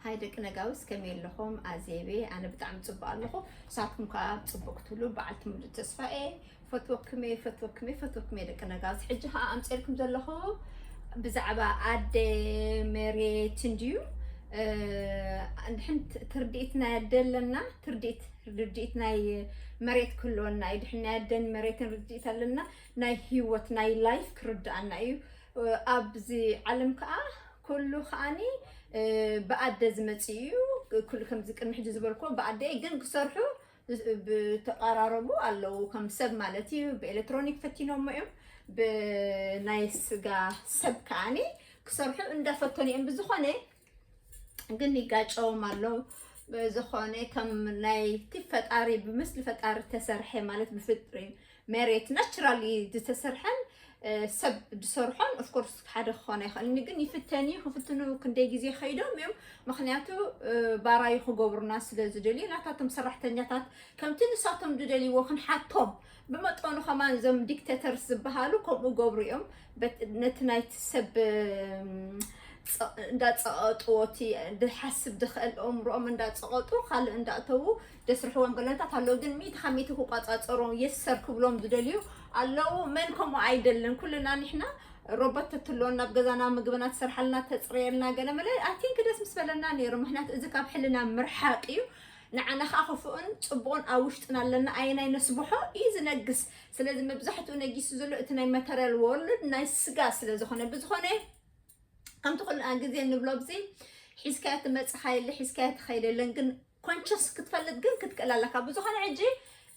ሃይ ደቂ ነጋውስ፣ ከመይ ኣለኹም? ኣዜቤ፣ ኣነ ብጣዕሚ ጽቡቕ ኣለኹ። ንሳትኩም ከኣ ጽቡቕ ክትብሉ በዓልቲ ሙሉእ ተስፋ እየ። ፈትወኩም እየ፣ ፈትወኩም እየ፣ ፈትወኩም እየ ደቂ ነጋውስ። ሕጂ ከኣ ኣምጺኤልኩም ዘለኹ ብዛዕባ ኣደ መሬት እንድዩ። እ፣ እንድሕን ት-፣ ትርድኢት ናይ ኣደ ኣለና፣ ትርድኢት፣ ርድኢት ናይ መሬት ክህልወና እዩ። ድሕን ናይ ኣደን መሬትን ርድኢት ኣለና፣ ናይ ህይወት፣ ናይ ላይፍ ክርድኣና እዩ። እ፣ ኣብዚ ዓለም ከኣ ኩሉ ከኣኒ፣ እ፣ ብኣደ ዝመጽእ እዩ። ኩሉ ከምዚ ቅድሚ ሕጂ ዝበልኩዎ ብኣደ ግን ክሰርሑ ብተቐራረቡ ኣለዉ። ከም ሰብ ማለት እዩ። ብኤሌክትሮኒክ ፈቲኖሞ እዮም። ብናይ ስጋ ሰብ ከኣኒ ክሰርሑ እንዳፈተኑ እዮም። ብዝኾነ ግን ይጋጨዎም ኣለዉ። ብዝኾነ ከም ናይቲ ፈጣሪ፣ ብምስሊ ፈጣሪ ተሰርሐ ማለት ብፍጥሪ መሬት ናቹራሊ ዝተሰርሐን፣ እ፣ ሰብ ዝሰርሖን ኦፍኮርስ ሓደ ክኾን ኣይኽእልን። ግን ይፍተን እዩ። ክፍትኑ ክንደይ ግዜ ከይዶም እዮም። ምኽንያቱ፣ እ፣ ባራዩ ክገብሩና ስለ ዝደልዩ ናታቶም ሰራሕተኛታት ከምቲ ንሳቶም ዝደልይዎ ክንሓቶም። ብመጠኑ ከማን እዞም ዲክቴተርስ ዝበሃሉ ከምኡ ገብሩ እዮም። በት-፣ ነቲ ናይቲ ሰብ፣ እም፣ ጸ-፣ እንዳጸቐጥዎ፣ እቲ ዝሓስብ ዝኽእል ኣእምሮኦም እንዳጸቐጡ ካልእ እንዳእተዉ ዘስርሕዎም ገለታት ኣለዉ። ግን ሚእቲ ካብ ሚእቲ ክቋጻጸሩ የሰር ክብሎም ዝደልዩ ኣለዉ። መን ከምኡ ኣይደልን። ኩልና ንሕና ሮቦት ተትህልወና፣ ኣብ ገዛና ምግብና ትሰርሓልና፣ ተጽርየልና፣ ገለ መለ፣ ኣይ ቲንክ ደስ ምስ በለና ነይሩ። ምኽንያቱ እዚ ካብ ሕልና ምርሓቕ እዩ። ንዓና ከኣ ክፉእን ጽቡቕን ኣብ ውሽጥና ኣለና። ኣየናይ ነስብሖ እዩ ዝነግስ። ስለዚ መብዛሕትኡ ነጊሱ ዘሎ እቲ ናይ ማተርያል ወርልድ፣ ናይ ስጋ ስለ ዝኾነ። ብዝኾነ ከምቲ ኩሉ ግዜ እንብሎ፣ ኣብዚ ሒዝካዮ ትመጽእ የለ፣ ሒዝካዮ ትኸይድ የለን። ግን ኮንሸስ ክትፈልጥ ግን ክትክእል ኣለካ። ብዝኾነ ሕጂ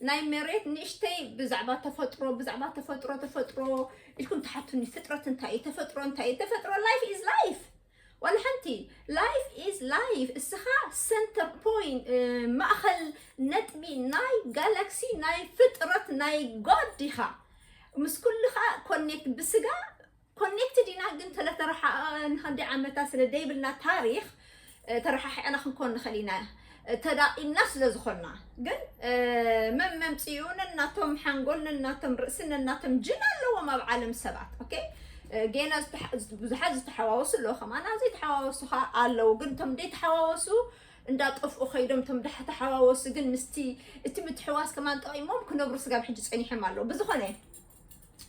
ናይ መሬት ንእሽተይ ብዛዕባ ተፈጥሮ፣ ብዛዕባ ተፈጥሮ፣ ተፈጥሮ ኢልኩም ትሓቱኒ። ፍጥረት እንታይ እዩ? ተፈጥሮ እንታይ እዩ? ተፈጥሮ፣ ላይፍ ኢዝ ላይፍ። ዋላ ሓንቲ። ላይፍ ኢዝ ላይፍ። እስኻ ሰንተር ፖይንት፣ እ፣ ማእኸል ነጥቢ ናይ ጋላክሲ፣ ናይ ፍጥረት፣ ናይ ጎድ ኢኻ። ምስ ኩሉ ኸኣ ኮኔክት፣ ብስጋ ኮኔክትድ ኢና፣ ግን ተለተረሓ-፣ ንኸንደይ ዓመታት ስለ ደይብልና ታሪኽ፣ እ፣ ተረሓሒቕና ክንኮን ንኽእል ኢና፣ እ፣ ተዳቒልና ስለ ዝኾንና። ግን፣ እ፣ መን መምጽኡ ነናቶም ሓንጎል፣ ነናቶም ርእሲ፣ ነናቶም ጅን ኣለዎም ኣብ ዓለም ሰባት። ኦኬ? እ፣ ጌና ዝተሓ-፣ ብዙሓት ዝተሓዋወሱ ኣለዉ፣ ከማና ዘይተሓዋወሱ ኸኣ ኣለዉ። ግን እቶም ዘይተሓዋወሱ እንዳጠፍኡ ኸይዶም፣ እቶም ዳሕ-፣ ተሓዋወሱ ግን ምስቲ፣ እቲ ምትሕዋስ ከማን ጠቒሞም ክነብሩ ስጋብ ሕጂ ጸኒሖም ኣለዉ። ብዝኾነ፣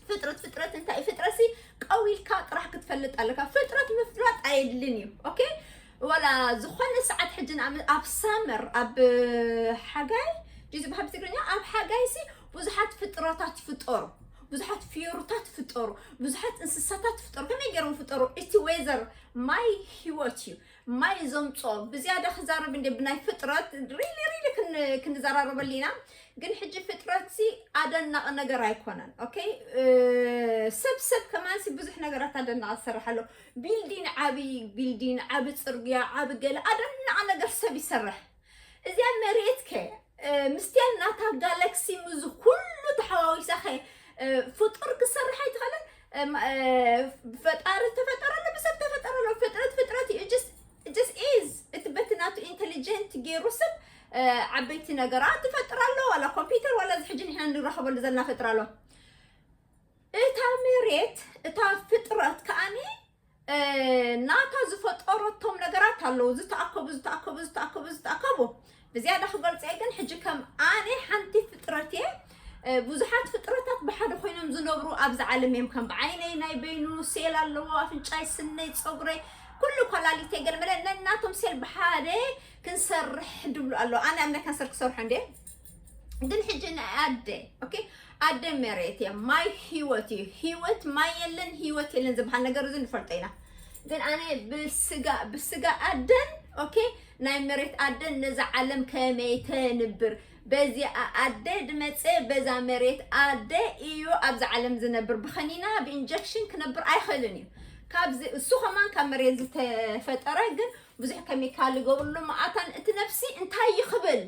ፍጥረት፣ ፍጥረት እንታይ እዩ? ፍጥረትሲ ቀው ኢልካ ጥራሕ ክትፈልጥ ኣለካ። ፍጥረት ምፍላጥ ኣየድልን እዩ። ኦኬ? ዋላ ዝኾነ ሰዓት ሕጂ ንኣም-፣ ኣብ ሳመር፣ ኣብ ሓጋይ፣ ድዩ ዝበሃል ብትግርኛ? ኣብ ሓጋይሲ ብዙሓት ፍጥረታት ይፍጠሩ። ብዙሓት ፍዮርታት ይፍጠሩ። ብዙሓት እንስሳታት ይፍጠሩ። ከመይ ገይሮም ይፍጠሩ? እቲ ዌዘር፣ ማይ ህይወት እዩ። ማይ ዘምጾ ብዝያዳ ክዛረብ እንደ ብናይ ፍጥረት ሪሊ ሪሊ ክን-፣ ክንዘራረበሉ ኢና። ግን ሕጂ ፍጥረትሲ ኣደናቒ ነገር ኣይኮነን። ኦኬ? እ፣ ሰብ ሰብ ከማንሲ ብዙሕ ነገራት ኣደናቒ ዝሰርሕ ኣሎ። ቢልዲን፣ ዓቢ ቢልዲን፣ ዓቢ ጽርግያ፣ ዓቢ ገለ ኣደናቒ ነገር ሰብ ይሰርሕ። እዚኣ መሬት ከ፣ እ፣ ምስቲኣን ናታ ጋላክሲ ምዚ ኩሉ ተሓዋዊሳ ከ፣ እ፣ ፍጡር ክሰርሕ ኣይትኽእልን? እ፣ ማ-፣ እ፣ ፈጣሪ ተፈጠረ ኣሎ፣ ብሰብ ተፈጠረ ኣሎ። ፍጥረት ፍጥረት እዩ። It just፣ it just is። እቲ በቲ ናቱ ኢንተሊጀንት ገይሩ ሰብ፣ እ፣ ዓበይቲ ነገራት ትፈጥር ኣሎ። ዋላ ኮምፒውተር፣ ዋላ እዚ ሕጂ ንሕና ንራኸበሉ ዘለና ፈጥር ኣሎ። እታ መሬት፣ እታ ፍጥረት ከኣኒ፣ እ፣ ናታ ዝፈጠረቶም ነገራት ኣለዉ። ዝተኣከቡ፣ ዝተኣከቡ፣ ዝተኣከቡ፣ ዝተኣከቡ። ብዝያዳ ክገልጾ እየ፣ ግን ሕጂ ከም ኣነ ሓንቲ ፍጥረት እየ። እ፣ ብዙሓት ፍጥረታት ብሓደ ኮይኖም ዝነብሩ ኣብዚ ዓለም እዮም። ከም ብዓይነይ ናይ በይኑ ሴል ኣለዎ፣ ኣፍንጫይ፣ ስነይ፣ ጸጉረይ፣ ኩሉ ኳላሊተይ፣ ገለመለ ነናቶም ሴል ብሓደ ክንሰርሕ ድብሉ ኣለዉ። ኣነ ኣብ ናይ ካንሰር ክሰርሖ እንዴ? ግን ሕጂ ናይ ኣደ፣ ኦኬ፣ ኣደ መሬት እያ፣ ማይ ህይወት እዩ። ህይወት ማይ የለን፣ ህይወት የለን ዝበሃል ነገር እዚ ንፈልጦ ኢና። ግን ኣነ ብስጋ፣ ብስጋ ኣደን፣ ኦኬ፣ ናይ መሬት ኣደን ነዛ ዓለም ከመይ ተንብር፣ በዚ ኣ-፣ ኣደ ድመጸ፣ በዛ መሬት ኣደ እዩ ኣብዚ ዓለም ዝነብር። ብኸኒና፣ ብኢንጀክሽን ክነብር ኣይኽእልን እዩ። ካብዚ፣ እሱ ከማን ካብ መሬት ዝተፈጠረ፣ ግን ብዙሕ ኬሚካል ይገብርሉ መኣታን፣ እቲ ነፍሲ እንታይ ይኽብል?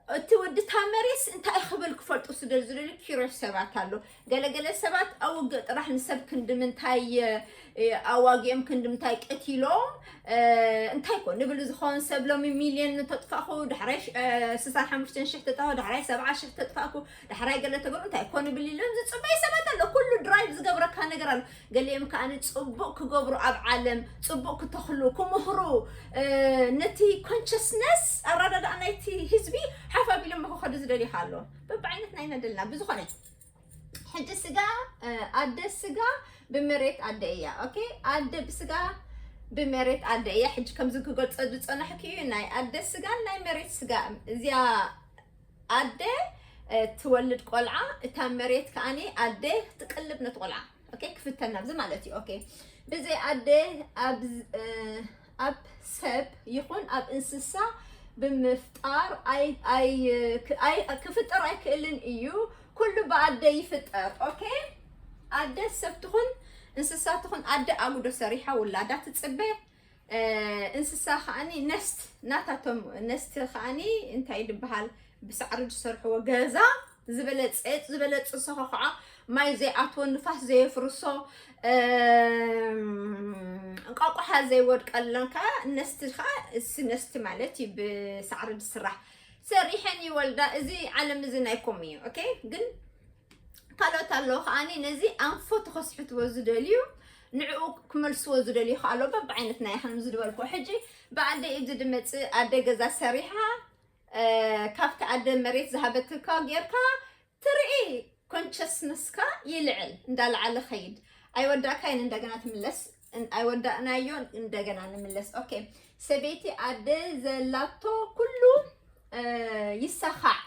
እቲ ወዲ ታመሬስ እንታይ ክብል ክፈልጡ ስለ ዝደልዩ ኪሮስ ሰባት ኣሎ። ገለገለ ሰባት ኣውግእ ጥራሕ ንሰብ ክንዲ ምንታይ፣ እ፣ ኣዋጊኦም፣ ክንዲ ምንታይ ቀቲሎም፣ እንታይ ኮ ንብል ዝኸውን ሰብ ሎሚ ሚልዮን ተጥፋእኩ፣ ዳሕራይ ስሳን ሓሙሽተን ሽሕ ተጥፋእኩ፣ ዳሕራይ ሰብዓ ሽሕ ተጥፋእኩ፣ ዳሕራይ ገለ ተገብሩ እንታይ ኮ ንብል ኢሎም ዝፅበዩ ሰባት ኣሎ። ኩሉ ድራይቭ ዝገብረካ ነገር ኣሎ። ገሊኦም ከዓ ንፅቡቅ ክገብሩ ኣብ ዓለም ፅቡቅ ክተኽሉ ክምህሩ ነቲ ኮንሽስነስ ኣረዳድኣ ናይቲ ህዝቢ ሓፍ ኣቢሎም ክኸዱ ዝደልዩ ኣሎ። በብዓይነት ናይና ደልና ብዝኾነ ሕጂ ስጋ ኣደ ስጋ ብመሬት ኣደ እያ። ኦኬ ኣደ ብስጋ ብመሬት ኣደ እያ። ሕጂ ከምዚ ክገልፀ ዝፀናሕኩ እዩ ናይ ኣደ ስጋን ናይ መሬት ስጋ። እዚኣ ኣደ ትወልድ ቆልዓ፣ እታ መሬት ከዓኒ ኣደ ትቅልብ ነቲ ቆልዓ። ኦኬ ክፍተን ናብዚ ማለት እዩ። ኦኬ ብዘይ ኣደ ኣብ ኣብ ሰብ ይኹን ኣብ እንስሳ ብምፍጣር ክፍጠር ኣይክእልን እዩ። ኩሉ ብኣደ ይፍጠር። ኦኬ ኣደ ሰብ ትኹን እንስሳ ትኹን ኣደ ኣጉዶ ሰሪሓ ውላዳ ትፅበ። እንስሳ ከዓኒ ነስት ናታቶም ነስት ከዓኒ እንታይ ድበሃል ብሳዕሪ ዝሰርሕዎ ገዛ ዝበለፀ ዝበለፀ ሰኸ ከዓ ማይ ዘይኣትዎ ንፋስ ዘየፍርሶ እንቋቁሓ ዘይወድቀለን ከዓ ነስቲ ከዓ እሲ ነስቲ ማለት እዩ ብሳዕሪ ዝስራሕ ሰሪሐን ይወልዳ። እዚ ዓለም እዚ ናይኮም እዩ። ኦኬ ግን ካልኦት ኣለዉ ከዓኒ ነዚ ኣንፎ ተኸስሕትዎ ዝደልዩ ንዕኡ ክመልስዎ ዝደልዩ ከዓ ኣለዉ። በብዓይነት ናይ ከም ዝድበልኩ ሕጂ ብኣደ እዩ ዝድመፅእ ኣደ ገዛ ሰሪሓ ካብቲ ኣደ መሬት ዝሃበትካ ጌርካ ትርኢ ኮንሸስነስካ ይልዕል እንዳለዓለ ኸይድ። ኣይወዳእካይን እንደገና ትምለስ። ኣይወዳእናዮን እንደገና ንምለስ። ኦኬ ሰበይቲ ኣደ ዘላቶ ኩሉ ይሰኻዕ።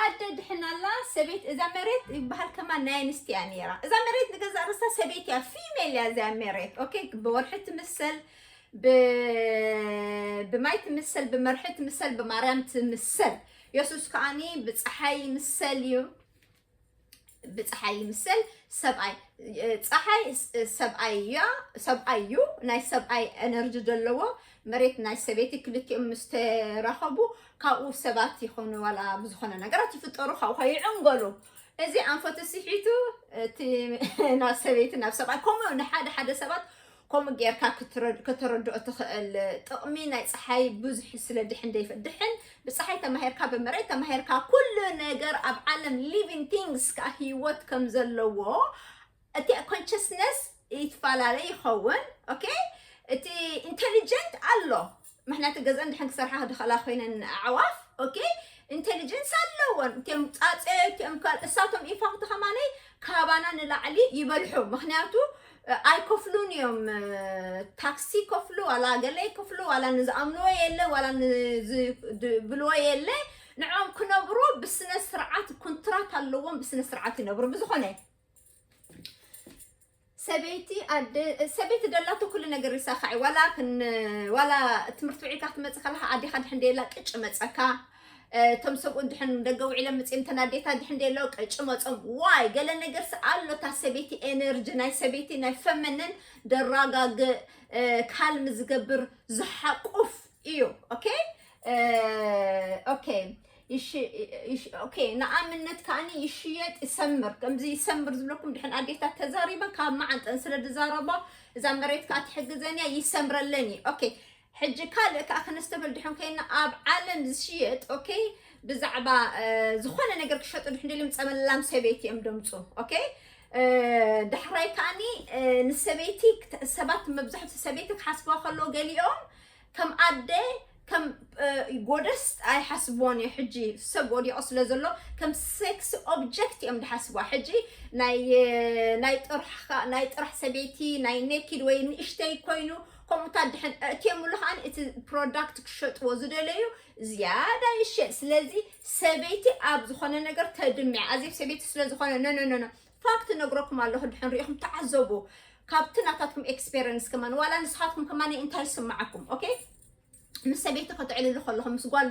ኣደ ድሕናላ ሰበይት እዛ መሬት ይበሃል ከማ ናይ ኣንስቲ እያ ነይራ። እዛ መሬት ንገዛ ርሳ ሰበይት እያ ፊሜል እያ እዚኣ መሬት። ኦኬ ብወርሒ ትምሰል ብማይ ትምሰል ብመርሒ ትምሰል ብማርያም ትምሰል። የሱስ ከዓኒ ብፀሓይ ይምሰል እዩ። ብፀሓይ ይምሰል ሰብኣይ ፀሓይ ሰብኣይ እያ። ሰብኣይ እዩ ናይ ሰብኣይ ኤነርጂ ዘለዎ መሬት ናይ ሰበይቲ ክልቲኦም ምስ ተራኸቡ ካብኡ ሰባት ይኾኑ ዋላ ብዝኾነ ነገራት ይፍጠሩ ካብኡ ይዕንገሉ። እዚ ኣንፈቱ ስሒቱ እቲ ናብ ሰበይቲ ናብ ሰብኣይ ከምኡ ንሓደ ሓደ ሰባት ከምኡ ጌርካ ከተረድኦ ትኽእል። ጥቕሚ ናይ ፀሓይ ብዙሕ ስለ ድሕን ደይፈ ድሕን ብፀሓይ ተማሂርካ ብመሬት ተማሂርካ ኩሉ ነገር ኣብ ዓለም living things ከዓ ህይወት ከም ዘለዎ እቲ ኮንሽስነስ ይትፈላለ ይኸውን። ኦኬ እቲ ኢንቴሊጀንት ኣሎ ምክንያቱ ገዘን ድሕን ክሰርሓ ክድኸላ ኮይነን ኣዕዋፍ ኦኬ ኢንቴሊጀንስ ኣለወን። እቲኦም ፃፀ እቲኦም እሳቶም ኢፋክት ከማነይ ካባና ንላዕሊ ይበልሑ ምክንያቱ ኣይከፍሉን እዮም። ታክሲ ከፍሉ ዋላ ገለ ይከፍሉ ዋላ ንዝኣምንዎ የለ ዋላ ዝብልዎ የለ። ንዕኦም ክነብሩ ብስነ ስርዓት ኮንትራት ኣለዎም ብስነ ስርዓት ይነብሩ ብዝኾነ ሰበይቲ ኣደ ሰበይቲ ደላቶ ኩሉ ነገር ይሳኻዕ ዋላ ክን ዋላ ትምህርቲ ውዒልካ ክትመፅእ ከለካ ኣዴካ ድሕን ደየላ ቅጭ መፀካ። እቶም ሰብኡት ድሕን ደገ ውዒሎም መፅኦም እተን ኣዴታት ድሕን ደየለዉ ቅጭ መፆም ዋይ ገለ ነገርስ ኣሎ እታ ሰበይቲ ኤነርጂ ናይ ሰበይቲ ናይ ፈመነን ደራጋግእ ካልም ዝገብር ዝሓቁፍ እዩ። ኦኬ ኦኬ ንኣብነት ከዓኒ ይሽየጥ ይሰምር ከምዚ ይሰምር ዝብለኩም ድሕን ኣዴታት ተዛሪበን ካብ መዓንጠን ስለ ዝዛረቦ እዛ መሬት ከዓ ትሕግዘን እያ ይሰምረለን እዩ። ኦኬ ሕጂ ካልእ ከዓ ክነስተብል ድሕን ኮይና ኣብ ዓለም ዝሽየጥ ኦኬ ብዛዕባ ዝኾነ ነገር ክሸጡ ድሕን ደልዮም ፀመላም ሰበይቲ እዮም ደምፁ። ኦኬ ዳሕራይ ከዓኒ ንሰበይቲ ሰባት መብዛሕትኡ ሰበይቲ ክሓስብዋ ከለዎ ገሊኦም ከም ኣደ ከም ጎደስ ኣይሓስብዎን እዩ። ሕጂ ሰብ ወዲቑ ስለ ዘሎ ከም ሴክስ ኦብጀክት እዮም ዝሓስብዋ። ሕጂ ናይ ጥራሕ ሰበይቲ ናይ ኔኪድ ወይ ንእሽተይ ኮይኑ ከምኡታት ድሕን እእትየምሉ ከዓ እቲ ፕሮዳክት ክሸጥዎ ዝደለዩ ዝያዳ ይሸጥ። ስለዚ ሰበይቲ ኣብ ዝኾነ ነገር ተድምያ ኣዜ ሰበይቲ ስለ ዝኾነ ነነነነ ፋክት ነግረኩም ኣለኹ ድሕን ሪኢኹም ተዓዘቡ። ካብቲ ናታትኩም ኤክስፔሪንስ ከማን ዋላ ንስኻትኩም ከማን እንታይ ዝስምዓኩም ኦኬ ምስ ሰበይቲ ከተዕልሉ ከለኹም ምስ ጓል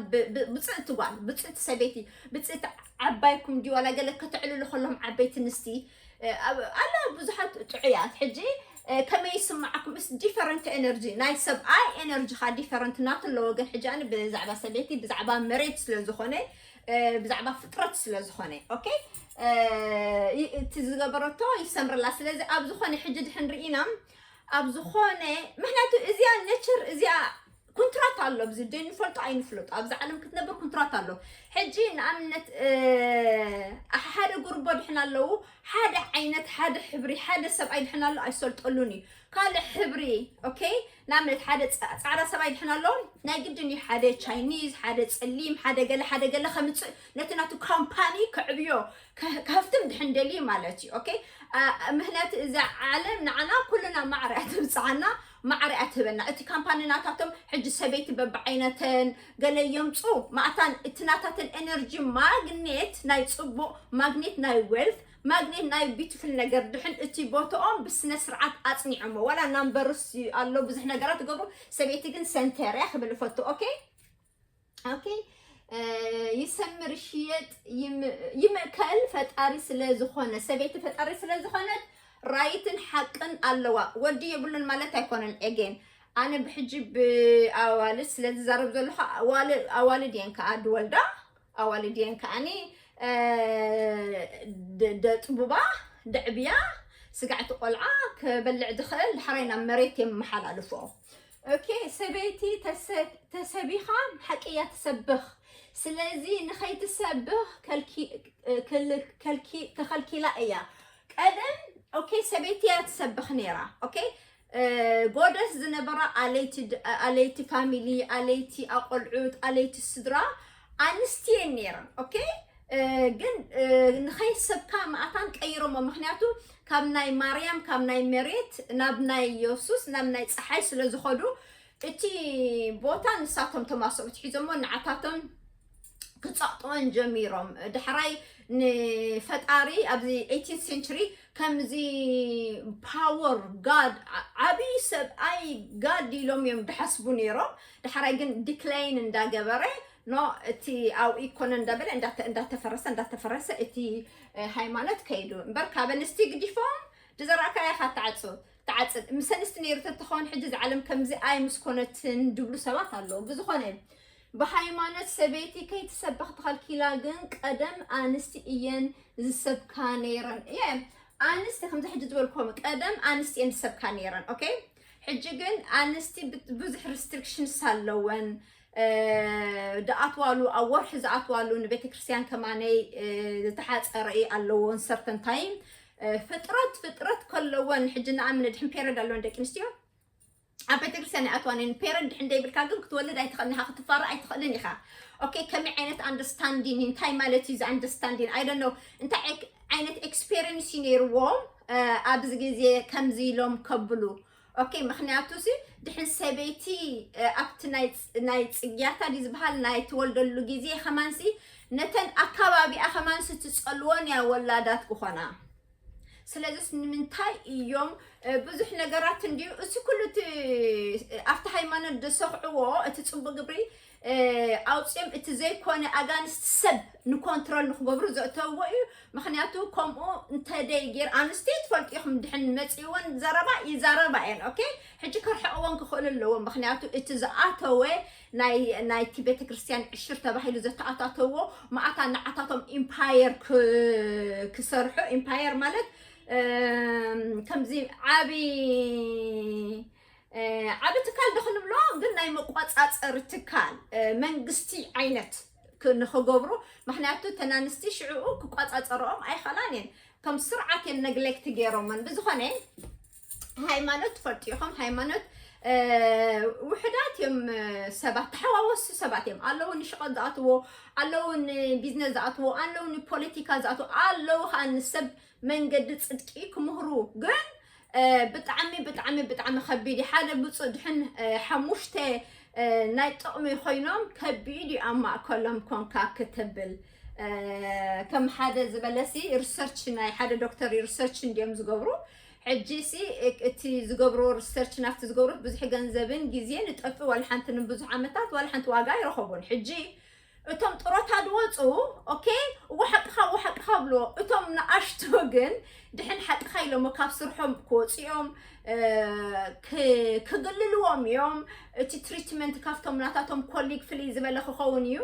ብፅእቲ ጓል ብፅእቲ ሰበይቲ ብፅእቲ ዓባይኩም ድዩ ዋላ ገለ ከተዕልሉ ከለኹም ዓበይቲ ንስቲ ኣላ ብዙሓት ጥዑያት ሕጂ ከመይ ይስምዓኩም ስ ዲፈረንት ኤነርጂ ናይ ሰብኣይ ኤነርጂ ካ ዲፈረንት ናቱ ኣለዎ ግን ሕጂ ኣነ ብዛዕባ ሰበይቲ ብዛዕባ መሬት ስለ ዝኾነ ብዛዕባ ፍጥረት ስለ ዝኾነ ኦኬ እቲ ዝገበረቶ ይሰምርላ ስለዚ ኣብ ዝኾነ ሕጂ ድሕን ርኢና ኣብ ዝኾነ ምክንያቱ እዚኣ ኔቸር እዚኣ ኩንትራት ኣሎ ብዚ ደይ ንፈልጦ ኣይንፍለጡ ኣብዚ ዓለም ክትነብር ኩንትራት ኣሎ። ሕጂ ንኣብነት ሓደ ጉርቦ ድሕን ኣለዉ ሓደ ዓይነት ሓደ ሕብሪ ሓደ ሰብኣይ ድሕን ኣሎ ኣይሰልጠሉን እዩ ካልእ ሕብሪ okay ንኣብነት ሓደ ፃዕዳ ሰብኣይ ድሕን ኣሎ ናይ ግድን እዩ ሓደ ቻይኒዝ ሓደ ፀሊም ሓደ ገለ ሓደ ገለ ከምፅእ ነቲ ናቱ ካምፓኒ ከዕብዮ ከፍትም ድሕን ደልዩ ማለት እዩ okay ምክንያቱ እዛ ዓለም ንዓና ኩልና ማዕረ እያ ትብፅዓና ማዕረ እያ ትህበና እቲ ካምፓኒ ናታቶም ሕጂ ሰበይቲ በብዓይነተን ገለ የምፁ ማእታን እቲ ናታተን ኤነርጂ ማግኔት ናይ ፅቡቅ ማግኔት ናይ ዌልት ማግኔት ናይ ቢቱፍል ነገር ድሕን እቲ ቦትኦም ብስነ ስርዓት ኣፅኒዖሞ ዋላ ናምበርስ ኣሎ ብዙሕ ነገራት ትገብሩ ሰበይቲ ግን ሰንተር እያ ክብል እፈቱ okay okay ይሰምር ሽየጥ ይምእከል ፈጣሪ ስለ ዝኾነ ሰበይቲ ፈጣሪ ስለ ዝኾነት ራይትን ሓቅን ኣለዋ ወዲ የብሉን ማለት ኣይኮነን ኤጌን ኣነ ብሕጂ ብኣዋልድ ስለ ዝዛረብ ዘለኹ ኣዋልድ እየን ከዓ ድወልዳ ኣዋልድ እየን ከዓኒ ደጥቡባ ደዕብያ ስጋዕቲ ቆልዓ ክበልዕ ዝኽእል ድሕራይ ናብ መሬት የመሓላልፎ okay ሰበይቲ ተሰቢኻ ሓቂ እያ ትሰብኽ ስለዚ ንኸይትሰብኽ ተኸልኪላ እያ ቀደም okay ሰበይቲ እያ ትሰብኽ ነይራ okay ጎደስ ዝነበራ ኣለይቲ ፋሚሊ ኣለይቲ ኣቆልዑት ኣለይቲ ስድራ ኣንስትየን ነይረን okay ግን ንኸይሰብካ ማእታን ቀይሮሞ ምክንያቱ ካብ ናይ ማርያም ካብ ናይ መሬት ናብ ናይ የሱስ ናብ ናይ ፀሓይ ስለ ዝኸዱ እቲ ቦታ ንሳቶም ተማሰኡ ትሒዞሞ ንዓታቶም ክፀቕጥወን ጀሚሮም ዳሕራይ ንፈጣሪ ኣብዚ ኤይቲን ሴንቸሪ ከምዚ power God ዓብዪ ሰብኣይ God ኢሎም እዮም ድሓስቡ ነይሮም ዳሕራይ ግን decline እንዳገበረ no እቲ ኣብኡ ይኮነ እንዳበለ እንዳተፈረሰ እንዳተፈረሰ እቲ ሃይማኖት ከይዱ እምበር ካብ ኣንስቲ ግዲፎም ድዘራእካያ ኢኻ ትዓፁ ትዓፅድ ምስ ኣንስቲ ነይሩ ተትኸውን ሕጂ እዚ ዓለም ከምዚ ኣይ ምስ ኮነትን ድብሉ ሰባት ኣለዉ ብዝኾነ ብሃይማኖት ሰበይቲ ከይትሰብኽ ተኸልኪላ ግን ቀደም ኣንስቲ እየን ዝሰብካ ነይረን እየ ኣንስቲ ከምዚ ሕጂ ዝበልኮም ቀደም ኣንስቲ እየን ዝሰብካ ነይረን okay ሕጂ ግን ኣንስቲ ብዙሕ restrictions ኣለወን ዝኣትዋሉ ኣብ ወርሒ ዝኣትዋሉ ንቤተክርስትያን ከማነይ ዝተሓፀረ እዩ ኣለዎ certain time ፍጥረት ፍጥረት ከለወን ሕጂ ንኣምነ ድሕን period ኣለወን ደቂ ኣንስትዮ ኣብ ቤተክርስትያን ይኣትዋን እየን period ድሕን ደይብልካ ግን ክትወልድ ኣይትኽእልን ኢኻ ክትፋረ ኣይትኽእልን ኢኻ okay ከመይ ዓይነት understanding እንታይ ማለት እዩ እዚ understanding I don't know እንታይ ዓይነት experience እዩ ነይርዎም ኣብዚ ግዜ ከምዚ ኢሎም ከብሉ okay ምክንያቱ ሲ ድሕን ሰበይቲ ኣብቲ ናይ ፅግያታ ድዩ ዝበሃል ናይ ትወልደሉ ግዜ ከማንሲ ነተን ኣካባቢኣ ከማንሲ ትፀልወን እያ ወላዳት ክኾና ስለዚስ ንምንታይ እዮም ብዙሕ ነገራት እንድዩ እዚ ኩሉ እቲ ኣብቲ ሃይማኖት ደሰኽዕዎ እቲ ፅቡቅ ግብሪ ኣውፅኦም እቲ ዘይኮነ ኣጋንስቲ ሰብ ንኮንትሮል ንክገብሩ ዘእተውዎ እዩ ምክንያቱ ከምኡ እንተደይ ገይር ኣንስቲ ትፈልጡ ኢኹም ድሕን መፅእወን ዘረባ ይዛረባ እየን okay ሕጂ ከርሕቕወን ክኽእሉ ኣለዎ ምክንያቱ እቲ ዝኣተወ ናይቲ ቤተክርስትያን ዕሽር ተባሂሉ ዘተኣታተዎ ማእታ ንዓታቶም empire ክሰርሑ empire ማለት ከምዚ ዓቢ ዓቢ ትካል ዶ ክንብሎ ግን ናይ መቋፃፀሪ ትካል መንግስቲ ዓይነት ንክገብሩ ምክንያቱ ተናንስቲ ሽዕኡ ክቋፃፀረኦም ኣይኸላን እየን ከም ስርዓት እየን ነግሌክት ገይሮመን ብዝኾነ ሃይማኖት ትፈልጡ ኢኹም ሃይማኖት ውሕዳት እዮም ሰባት ተሓዋወሱ ሰባት እዮም ኣለዉ ንሽቐት ዝኣትዎ ኣለዉ ንቢዝነስ ዝኣትዎ ኣለዉ ንፖለቲካ ዝኣትዎ ኣለዉ ከዓ ንሰብ መንገዲ ፅድቂ ክምህሩ ግን ብጣዕሚ ብጣዕሚ ብጣዕሚ ከቢድ እዩ ሓደ ብፁእ ድሕን ሓሙሽተ ናይ ጥቕሚ ኮይኖም ከቢድ እዩ ኣብ ማእከሎም ኮንካ ክትብል ከም ሓደ ዝበለሲ ሪሰርች ናይ ሓደ ዶክተር ሪሰርች እንዲዮም ዝገብሩ ሕጂ ሲ እቲ ዝገብርዎ ሪሰርች ናብቲ ዝገብሩት ብዙሕ ገንዘብን ግዜን ይጠፍእ ዋላ ሓንቲ ንብዙሕ ዓመታት ዋላ ሓንቲ ዋጋ ይረኸቡን ሕጂ እቶም ጥሮታ ድወፁ okay እዎ ሓቅኻ እዎ ሓቅኻ ብሎ እቶም ንኣሽቱ ግን ድሕን ሓቅኻ ኢሎሞ ካብ ስርሖም ክወፅኦም ክግልልዎም እዮም እቲ ትሪትመንት ካብቶም ናታቶም ኮሊግ ፍልይ ዝበለ ክኸውን እዩ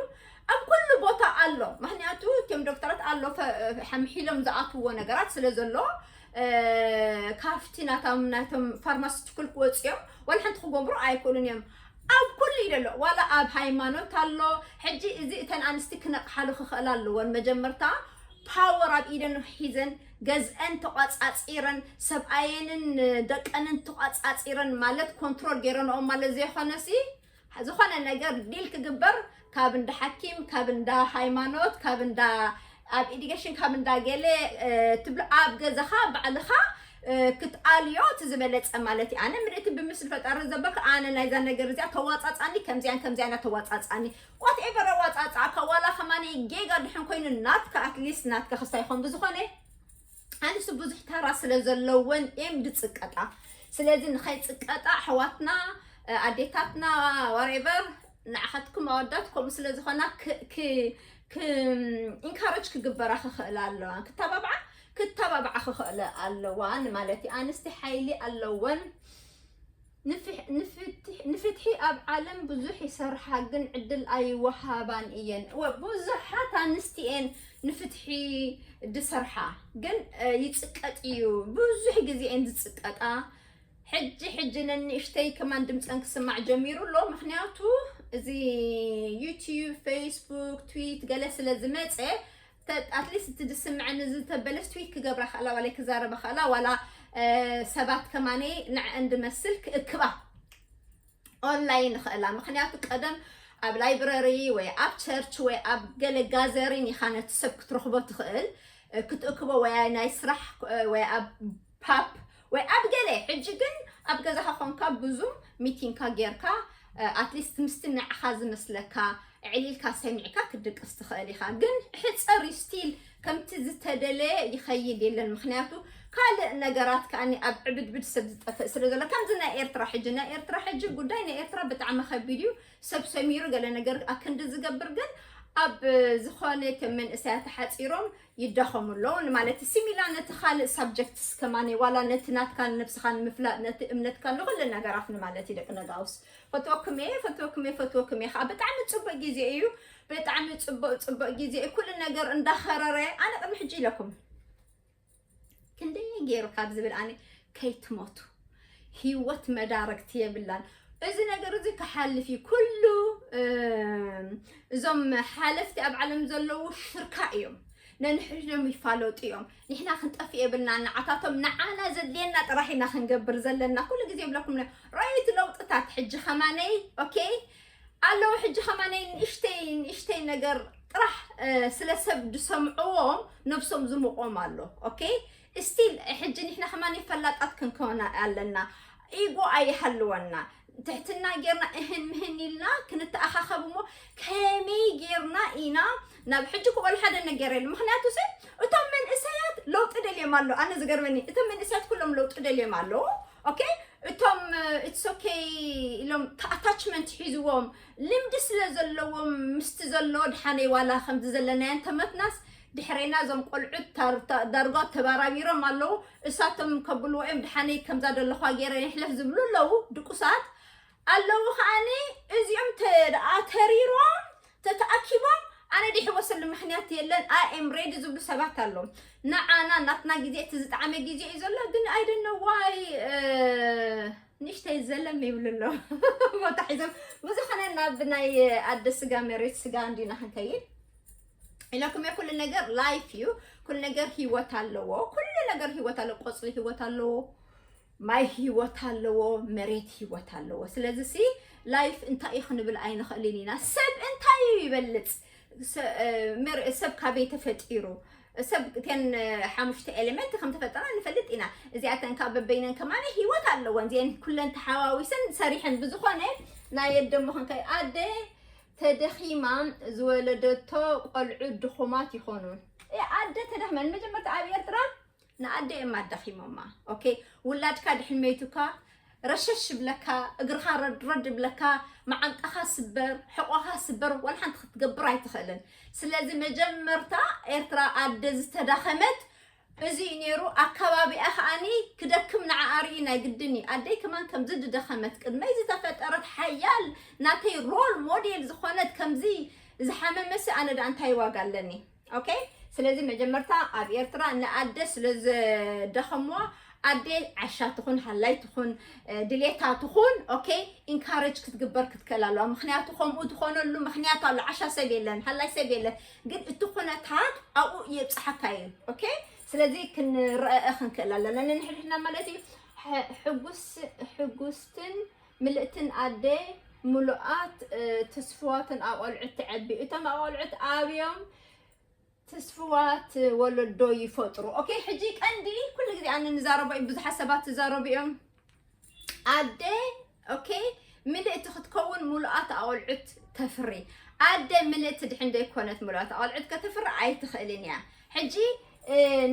ኣብ ኩሉ ቦታ ኣሎ ምክንያቱ እቶም ዶክተራት ኣሎ ሓምሒሎም ዝኣትዎ ነገራት ስለ ዘሎ ካብቲ ናቶም ናቶም ፋርማሲቲኩል ክወፅኦም ዋላ ሓንቲ ክገብሩ ኣይክእሉን እዮም። ኣብ ኩሉ እዩ ዘሎ፣ ዋላ ኣብ ሃይማኖት ኣሎ። ሕጂ እዚ እተን ኣንስቲ ክነቕሓሉ ክኽእላ ኣለወን። መጀመርታ ፓወር ኣብ ኢደን ሒዘን ገዝአን ተቋፃፂረን ሰብኣየንን ደቀንን ተቋፃፂረን ማለት ኮንትሮል ገይረንኦም ማለት ዘይኮነሲ ዝኾነ ነገር ዲል ክግበር ካብ እንዳ ሓኪም ካብ እንዳ ሃይማኖት ካብ እንዳ ኣብ ኢዲጌሽን ካብ እንዳ ገለ ትብሎ ኣብ ገዛኻ ባዕልኻ ክትኣልዮ እቲ ዝበለፀ ማለት እዩ። ኣነ ምርኢቲ ብምስሊ ፈጣሪ ዘበልካ ኣነ ናይዛ ነገር እዚኣ ተዋፃፃኒ ከምዚያን ከምዚያን ተዋፃፃኒ ቆት ኤቨር ኣዋፃፃእካ ዋላ ከማኒ ጌጋ ድሕን ኮይኑ ናትካ ኣትሊስት ናትካ ክስታይ ይኾን ብዝኾነ ኣንስ ብዙሕ ተራ ስለ ዘለወን እዮም ዝፅቀጣ። ስለዚ ንኸይፅቀጣ ኣሕዋትና ኣዴታትና ዋሬቨር ንዓኸትኩም ኣወዳት ከምኡ ስለ ዝኾና ኢንካረጅ ክግበራ ክኽእላ ኣለዋ። ክተባብዓ ክተባብዓ ክኽእለ ኣለዋ ንማለት እዩ። ኣንስቲ ሓይሊ ኣለወን። ንፍትሒ ኣብ ዓለም ብዙሕ ይሰርሓ ግን ዕድል ኣይወሃባን እየን። ብዙሓት ኣንስቲ እየን ንፍትሒ ዝሰርሓ ግን ይፅቀጥ እዩ። ብዙሕ ግዜ እየን ዝፅቀጣ። ሕጂ ሕጂ ነንእሽተይ ከማን ድምፀን ክስማዕ ጀሚሩ ኣሎ። ምክንያቱ እዚ ዩቲዩብ፣ ፌስቡክ፣ ትዊት ገለ ስለ ዝመፀ ኣትሊስት እቲ ዝስምዐኒ ዝተበለስ ትዊት ክገብራ ክእላ ዋላ ክዛረባ ክእላ ዋላ ሰባት ከማነ ንዐ እንድመስል ክእክባ ኦንላይን ንኽእላ። ምክንያቱ ቀደም ኣብ ላይብረሪ ወይ ኣብ ቸርች ወይ ኣብ ገለ ጋዘሪን ኢኻ ነቲ ሰብ ክትረኽቦ ትኽእል ክትእክቦ ወይ ናይ ስራሕ ወይ ኣብ ፓፕ ወይ ኣብ ገለ ሕጂ ግን ኣብ ገዛኻ ኮንካ ብዙም ሚቲንካ ጌርካ ኣትሊስት ምስቲ ንዓኻ ዝመስለካ ዕሊልካ ሰሚዕካ ክትድቅስ ትኽእል ኢኻ። ግን ሕፀር ስቲል ከምቲ ዝተደለ ይኸይድ የለን። ምክንያቱ ካልእ ነገራት ከኣ ኣብ ዕብድብድ ሰብ ዝጠፍእ ስለ ዘሎ ከምዚ ናይ ኤርትራ ሕጂ ናይ ኤርትራ ሕጂ ጉዳይ ናይ ኤርትራ ብጣዕሚ ከቢድ እዩ። ሰብ ሰሚሩ ገለ ነገር ኣክንዲ ዝገብር ግን ኣብ ዝኾነ ከም መንእሰያት ተሓፂሮም ይዳኸሙ ኣለዉ ንማለት እዩ። ሲሚላ ነቲ ካልእ ሳብጀክትስ ከማነ ዋላ ነቲ ናትካ ንነብስኻ ንምፍላጥ ነቲ እምነትካ ንኹሉ ነገራት ንማለት እዩ ደቂ ነጋውስ። ፈትወኩም እየ ፈትወኩም እየ ፈትወኩም እየ ከዓ ብጣዕሚ ፅቡቅ ግዜ እዩ። ብጣዕሚ ፅቡቅ ፅቡቅ ግዜ እዩ። ኩሉ ነገር እንዳኸረረ ኣነ ቅድሚ ሕጂ ኢለኩም ክንደይ ገይሩ ካብ ዝብል ኣነ ከይትሞቱ ህይወት መዳረግቲ የብላን። እዚ ነገር እዚ ክሓልፍ እዩ ኩሉ። እዞም ሓለፍቲ ኣብ ዓለም ዘለዉ ሽርካ እዮም። ነንሕድሕዶም ይፋለጡ እዮም። ንሕና ክንጠፍእ የብልና። ንዓታቶም ንዓና ዘድልየና ጥራሕ ኢና ክንገብር ዘለና። ኩሉ ግዜ ይብለኩም ነ-፣ ራይት ለውጥታት ሕጂ ከማነይ ኦኬ ኣለዉ። ሕጂ ከማነይ ንእሽተይ ንእሽተይ ነገር ጥራሕ ስለ ሰብ ዝሰምዕዎም ነብሶም ዝምቆም ኣሎ። ኦኬ ስቲል ሕጂ ንሕና ከማነይ ፈላጣት ክንከውን ኣለና። ኢጎ ኣይሃልወና። ትሕትና ጌርና እህን ምህን ኢልና ክንተኣኻኸብ እሞ ከመይ ጌርና ኢና ናብ ሕጂ ክበሉ ሓደ ነገር የለ። ምክንያቱ ሲ እቶም መንእሰያት ለውጢ ደልዮም ኣሎ። ኣነ ዝገርመኒ እቶም መንእሰያት ኩሎም ለውጢ ደልዮም ኣለዉ። ኦኬ እቶም ኢትስ ኦኬ ኢሎም ኣታችመንት ሒዝዎም ልምዲ ስለ ዘለዎም ምስቲ ዘሎ ድሓነይ ዋላ ከምዚ ዘለናዮ እንተመትናስ ድሕሬና እዞም ቆልዑት ዳርጋ ተባራቢሮም ኣለዉ። እሳቶም ከብልዎ እዮም ድሓነይ ከምዛ ዘለኳ ገይረ ይሕለፍ ዝብሉ ኣለዉ ድቁሳት ኣለዉ ከዓኒ እዚኦም ተደኣ ተሪሮም ተተኣኪቦም ኣነ ድሕወሰሉ ምክንያት የለን። ኣይ ኤም ሬዲ ዝብሉ ሰባት ኣለዉ። ንዓና ናትና ግዜ እቲ ዝጠዓመ ግዜ እዩ ዘሎ። ግን ኣይ ዶንት ኖ ዋይ ንእሽተይ ዘለም ይብሉ ኣለዉ። ቦታ ሒዞም ብዝኾነ ናብ ናይ ኣደ ስጋ መሬት ስጋ እንዲና ክንከይድ ኢለኩም እየ። ኩሉ ነገር ላይፍ እዩ። ኩሉ ነገር ህይወት ኣለዎ። ኩሉ ነገር ህይወት ኣለዎ። ቆፅሊ ህይወት ኣለዎ። ማይ ህይወት ኣለዎ። መሬት ህይወት ኣለዎ። ስለዚ ሲ ላይፍ እንታይ እዩ ክንብል ኣይንኽእልን ኢና። ሰብ እንታይ እዩ ይበልፅ? ሰብ ካበይ ተፈጢሩ? ሰብ እተን ሓሙሽተ ኤሌመንት ከም ተፈጠራ ንፈልጥ ኢና። እዚኣተን ካብ በበይነን ከማን ህይወት ኣለወን። እዚአን ኩለን ተሓዋዊሰን ሰሪሐን ብዝኾነ ናይ የደሞ ክንከይ ኣደ ተደኺማ ዝወለደቶ ቆልዑ ድኹማት ይኾኑ። ኣደ ተደኽመን መጀመርታ ኣብ ኤርትራ ንኣደ እዮም ኣዳኺሞማ። ኦኬ ውላድካ ድሕን መይቱካ ረሸሽ ይብለካ፣ እግርኻ ረድረድ ይብለካ፣ መዓንጣኻ ስበር፣ ሕቆኻ ስበር፣ ዋላ ሓንቲ ክትገብር ኣይትኽእልን። ስለዚ መጀመርታ ኤርትራ ኣደ ዝተዳኸመት እዚ እዩ ነይሩ። ኣካባቢኣ ከዓኒ ክደክም ንዓኣ ርኢ ናይ ግድን እዩ። ኣደይ ከማን ከምዚ ዝደኸመት ቅድመይ ዝተፈጠረት ሓያል ናተይ ሮል ሞዴል ዝኾነት ከምዚ ዝሓመመሲ ኣነ ደኣ እንታይ ዋጋ ኣለኒ? ኦኬ ስለዚ መጀመርታ ኣብ ኤርትራ ንኣደ ስለ ዘደኸምዋ ኣደ ዓሻ ትኹን ሃላይ ትኹን ድሌታ ትኹን ኦኬ ኢንካረጅ ክትግበር ክትክእል ኣለዋ። ምክንያቱ ከምኡ ትኾነሉ ምክንያት ኣሎ። ዓሻ ሰብ የለን፣ ሃላይ ሰብ የለን፣ ግን እቲ ኩነታት ኣብኡ የብፅሓካ እዩ። ኦኬ ስለዚ ክንረአ ክንክእል ኣለና ነንሕድሕድና ማለት እዩ። ሕጉስትን ምልእትን ኣደ ምሉኣት ትስፍዋትን ኣቆልዑት ትዐቢ። እቶም ኣቆልዑት ኣብዮም ትስፍዋት ወለዶ ይፈጥሩ። ኦኬ ሕጂ ቀንዲ ኩሉ ግዜ ኣነ ንዛረቦ እዩ ብዙሓት ሰባት ትዛረቡ እዮም። ኣደ ኦኬ ምልእቲ ክትከውን ምሉኣት ኣቆልዑት ተፍሪ። ኣደ ምልእቲ ድሕን ዘይኮነት ምሉኣት ኣቆልዑት ከተፍሪ ኣይትኽእልን እያ። ሕጂ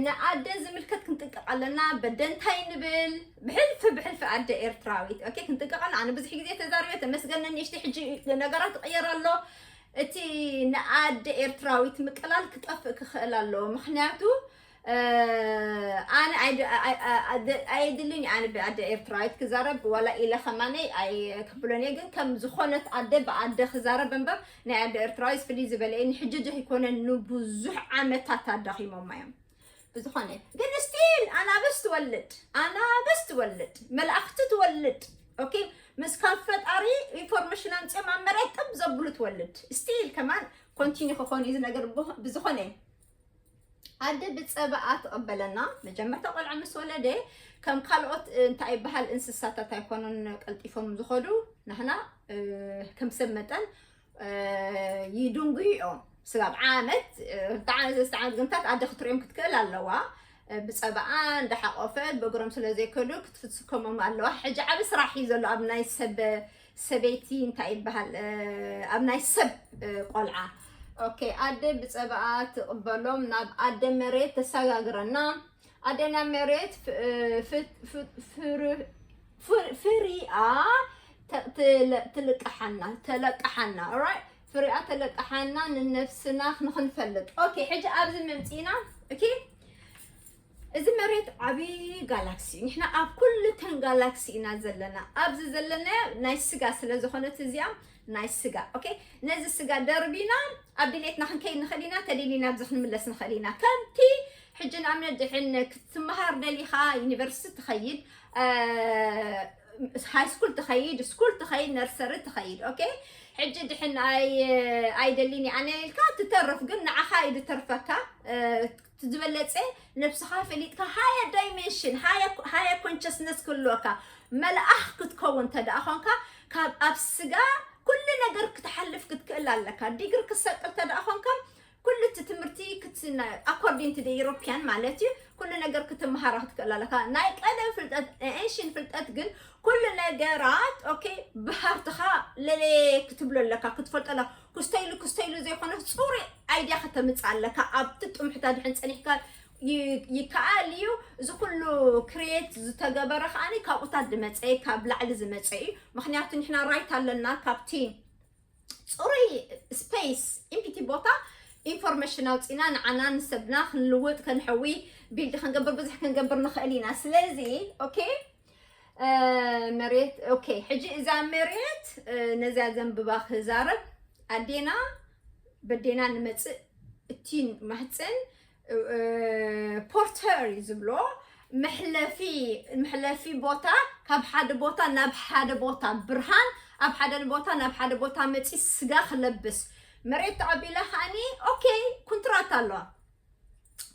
ንኣደ ዝምልከት ክንጥንቀቕ ኣለና። በደንታይ ንብል ብሕልፊ ብሕልፊ ኣደ ኤርትራዊት ኦኬ ክንጥንቀቕ ኣለና። ኣነ ብዙሕ ግዜ ተዛርበ ተመስገን ነኒሽቲ ሕጂ ነገራት ይቕየር ኣሎ። እቲ ንኣደ ኤርትራዊት ምቅላል ክጠፍእ ክኽእል ኣለዎ። ምክንያቱ ኣነ ኣይድልን ኣነ ብኣደ ኤርትራዊት ክዛረብ ዋላ ኢለ ከማነይ ኣይክብሎን እየ። ግን ከም ዝኾነት ኣደ ብኣደ ክዛረብ እምበር ናይ ኣደ ኤርትራዊት ፍልይ ዝበለ እዩ። ንሕጂ ጀ ይኮነ ንብዙሕ ዓመታት ኣዳኺሞማ እዮም። ብዝኾነ ግን ስቲል ኣናብስ ትወልድ ኣናብስ ትወልድ መልኣኽቲ ትወልድ። ኦኬ ምስ ካብ ፈጣሪ ኢንፎርሜሽን ኣምፅኦም ኣብ መሬት ጥብ ዘብሉ ትወልድ። ስቲል ከማን ኮንቲኒ ክኾን እዩ ነገር። ብዝኾነ ኣደ ብፀባኣ ትቐበለና። መጀመርታ ቆልዓ ምስ ወለደ ከም ካልኦት እንታይ ይበሃል እንስሳታት ኣይኮኑን ቀልጢፎም ዝኸዱ። ናህና ከም ሰብ መጠን ይድንጉ እዮም። ስጋብ ዓመት ዓመት ግንታት ኣደ ክትሪኦም ክትክእል ኣለዋ። ብፀባኣ እንዳሓቆፈት በእግሮም ስለ ዘይከዱ ክትስከሞም ኣለዋ። ሕጂ ዓብ ስራሕ እዩ ዘሎ ኣብ ናይ ሰብ ሰበይቲ እንታይ ይበሃል ኣብ ናይ ሰብ ቆልዓ። ኦኬ ኣደ ብፀባኣ ትቕበሎም ናብ ኣደ መሬት ተሰጋግረና። ኣደና መሬት ፍሪኣ ትልቅሓና ተለቅሓና ፍሪኣ ተለቅሓና ንነፍስና ንክንፈልጥ። ኦኬ ሕጂ ኣብዚ መምፂና ኦኬ እዚ መሬት ዓብዪ ጋላክሲ እዩ። ንሕና ኣብ ኩልተን ጋላክሲ ኢና ዘለና። ኣብዚ ዘለና ናይ ስጋ ስለ ዝኾነት እዚኣ ናይ ስጋ ኦኬ ነዚ ስጋ ደርቢና ኣብ ድሌትና ክንከይድ ንኽእል ኢና። ተደሊና ኣብዚ ክንምለስ ንኽእል ኢና። ከምቲ ሕጂ ንኣብነት ድሕን ክትመሃር ደሊኻ ዩኒቨርሲቲ ትኸይድ ሃይ ስኩል ትኸይድ ስኩል ትኸይድ ነርሰሪ ትኸይድ ኦኬ ሕጂ ድሕን ኣይደሊን ኣነ ኢልካ ትተርፍ ግን ንዓኻ እዩ ዝተርፈካ። ዝበለፀ ነብስኻ ፈሊጥካ ሃየ ዳይሜንሽን ሃየ ኮንሸስነስ ክህልወካ መልኣኽ ክትከውን ተደኣ ኾንካ ካብ ኣብ ስጋ ኩሉ ነገር ክትሓልፍ ክትክእል ኣለካ። ዲግሪ ክትሰቅል ተደኣ ኾንካ ኩሉ እቲ ትምህርቲ ኣኮርዲንግ ቱ ኢሮፒያን ማለት እዩ። ኩሉ ነገር ክትመሃራ ክትክእል ኣለካ። ናይ ቀደም ፍልጠት ኤንሽን ፍልጠት ግን ኩሉ ነገራት ኦኬ ብሃርትኻ ለለየ ክትብሎ ኣለካ ክትፈልጦ ኣለካ። ክስተይሉ ክስተይሉ ዘይኮነ ፅሩይ ኣይድያ ከተምፅእ ኣለካ። ኣብቲ ጥሙሕታ ድሕን ፀኒሕካ ይከኣል እዩ። እዚ ኩሉ ክሬት ዝተገበረ ከዓኒ ካብኡታት ዝመፀ ካብ ላዕሊ ዝመፀ እዩ። ምክንያቱ ንሕና ራይት ኣለና ካብቲ ፅሩይ ስፔስ ኢምፒቲ ቦታ ኢንፎርሜሽን ኣውፂና ንዓና ንሰብና ክንልውጥ ከንሕዊ ቢልድ ክንገብር ብዙሕ ክንገብር ንኽእል ኢና። ስለዚ ኦኬ መሬት ኦኬ ሕጂ እዛ መሬት ነዚያ ዘንብባ ክዛረብ ኣዴና በዴና ንመፅእ እቲ ማህፅን ፖርተር እዩ ዝብሎ መሕለፊ መሕለፊ ቦታ ካብ ሓደ ቦታ ናብ ሓደ ቦታ ብርሃን ኣብ ሓደ ቦታ ናብ ሓደ ቦታ መፂ ስጋ ክለብስ መሬት ተቐቢላ ከዓኒ ኦኬ ኩንትራት ኣለዋ።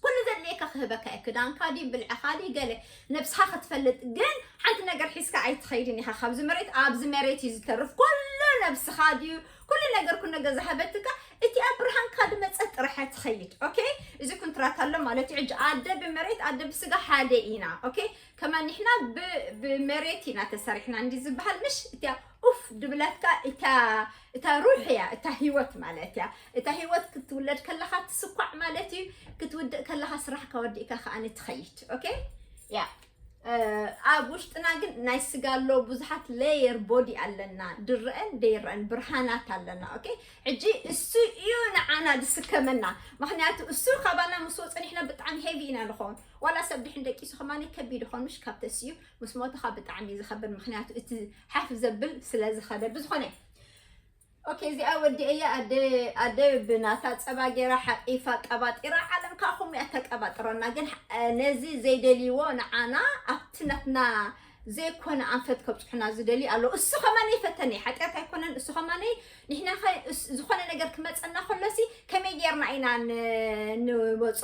ኩሉ ዘድልየካ ክህበካ እዩ። ክዳንካ ድዩ ብልዕኻ ድዩ ገለ ነብስኻ ክትፈልጥ ግን ሓንቲ ነገር ሒዝካ ኣይትኸይድን ኢኻ። ካብዚ መሬት ኣብዚ መሬት እዩ ዝተርፍ። ኩሉ ነብስኻ ድዩ ኩሉ ነገር ኩሉ ነገር ዝሃበትካ እቲኣ ብርሃንካ ድመፀት ጥራሓ ትኸይድ። ኦኬ እዚ ኩንትራት ኣሎ ማለት እዩ። ሕጂ ኣደ ብመሬት ኣደ ብስጋ ሓደ ኢና። ኦኬ ከማን ንሕና ብመሬት ኢና ተሰሪሕና እንዲ ዝበሃል ምሽ እቲኣ ኡፍ ድብለትካ እታ እታ ሩሕ እያ እታ ህይወት ማለት እያ። እታ ህይወት ክትውለድ ከለኻ ትስኳዕ ማለት እዩ። ክትውድእ ከለኻ ስራሕካ ወዲእካ ከዓኒ ትኸይድ። ኦኬ ያ ኣብ ውሽጥና ግን ናይ ስጋ ኣሎ ብዙሓት ሌየር ቦዲ ኣለና። ድረአን ደይረአን ብርሃናት ኣለና። ኦኬ ሕጂ እሱ እዩ ንዓና ዝስከመና። ምክንያቱ እሱ ካባና ምስ ወፀ ንሕና ብጣዕሚ ሄቪ ኢና ንኸውን። ዋላ ሰብ ድሕን ደቂሱ ከማኒ ከቢድ ይኾን ምሽ ካብ ተስዩ ምስ ሞትኻ ብጣዕሚ እዩ ዝኸብድ። ምክንያቱ እቲ ሓፍ ዘብል ስለ ዝኸደ ብዝኾነ ኦኬ ከዚኣ ወዲአያ ኣደ ኣደ ብናታ ጸባ ገይራ ሓቂፋ ቀባጢራ ዓለም ካኹም እያ ተቀባጥረና። ግን ነዚ ዘይደልይዎ ንዓና ኣብቲ ናትና ዘይኮነ ኣንፈት ከብጽሑና ዝደሊ ኣሎ። እሱ ከማነይ ፈተነ ሓጢኣት ኣይኮነን። እሱ ከማነይ ንሕና ዝኾነ ነገር ክመጸና ከሎሲ ከመይ ጌርና ኢና ንወጾ?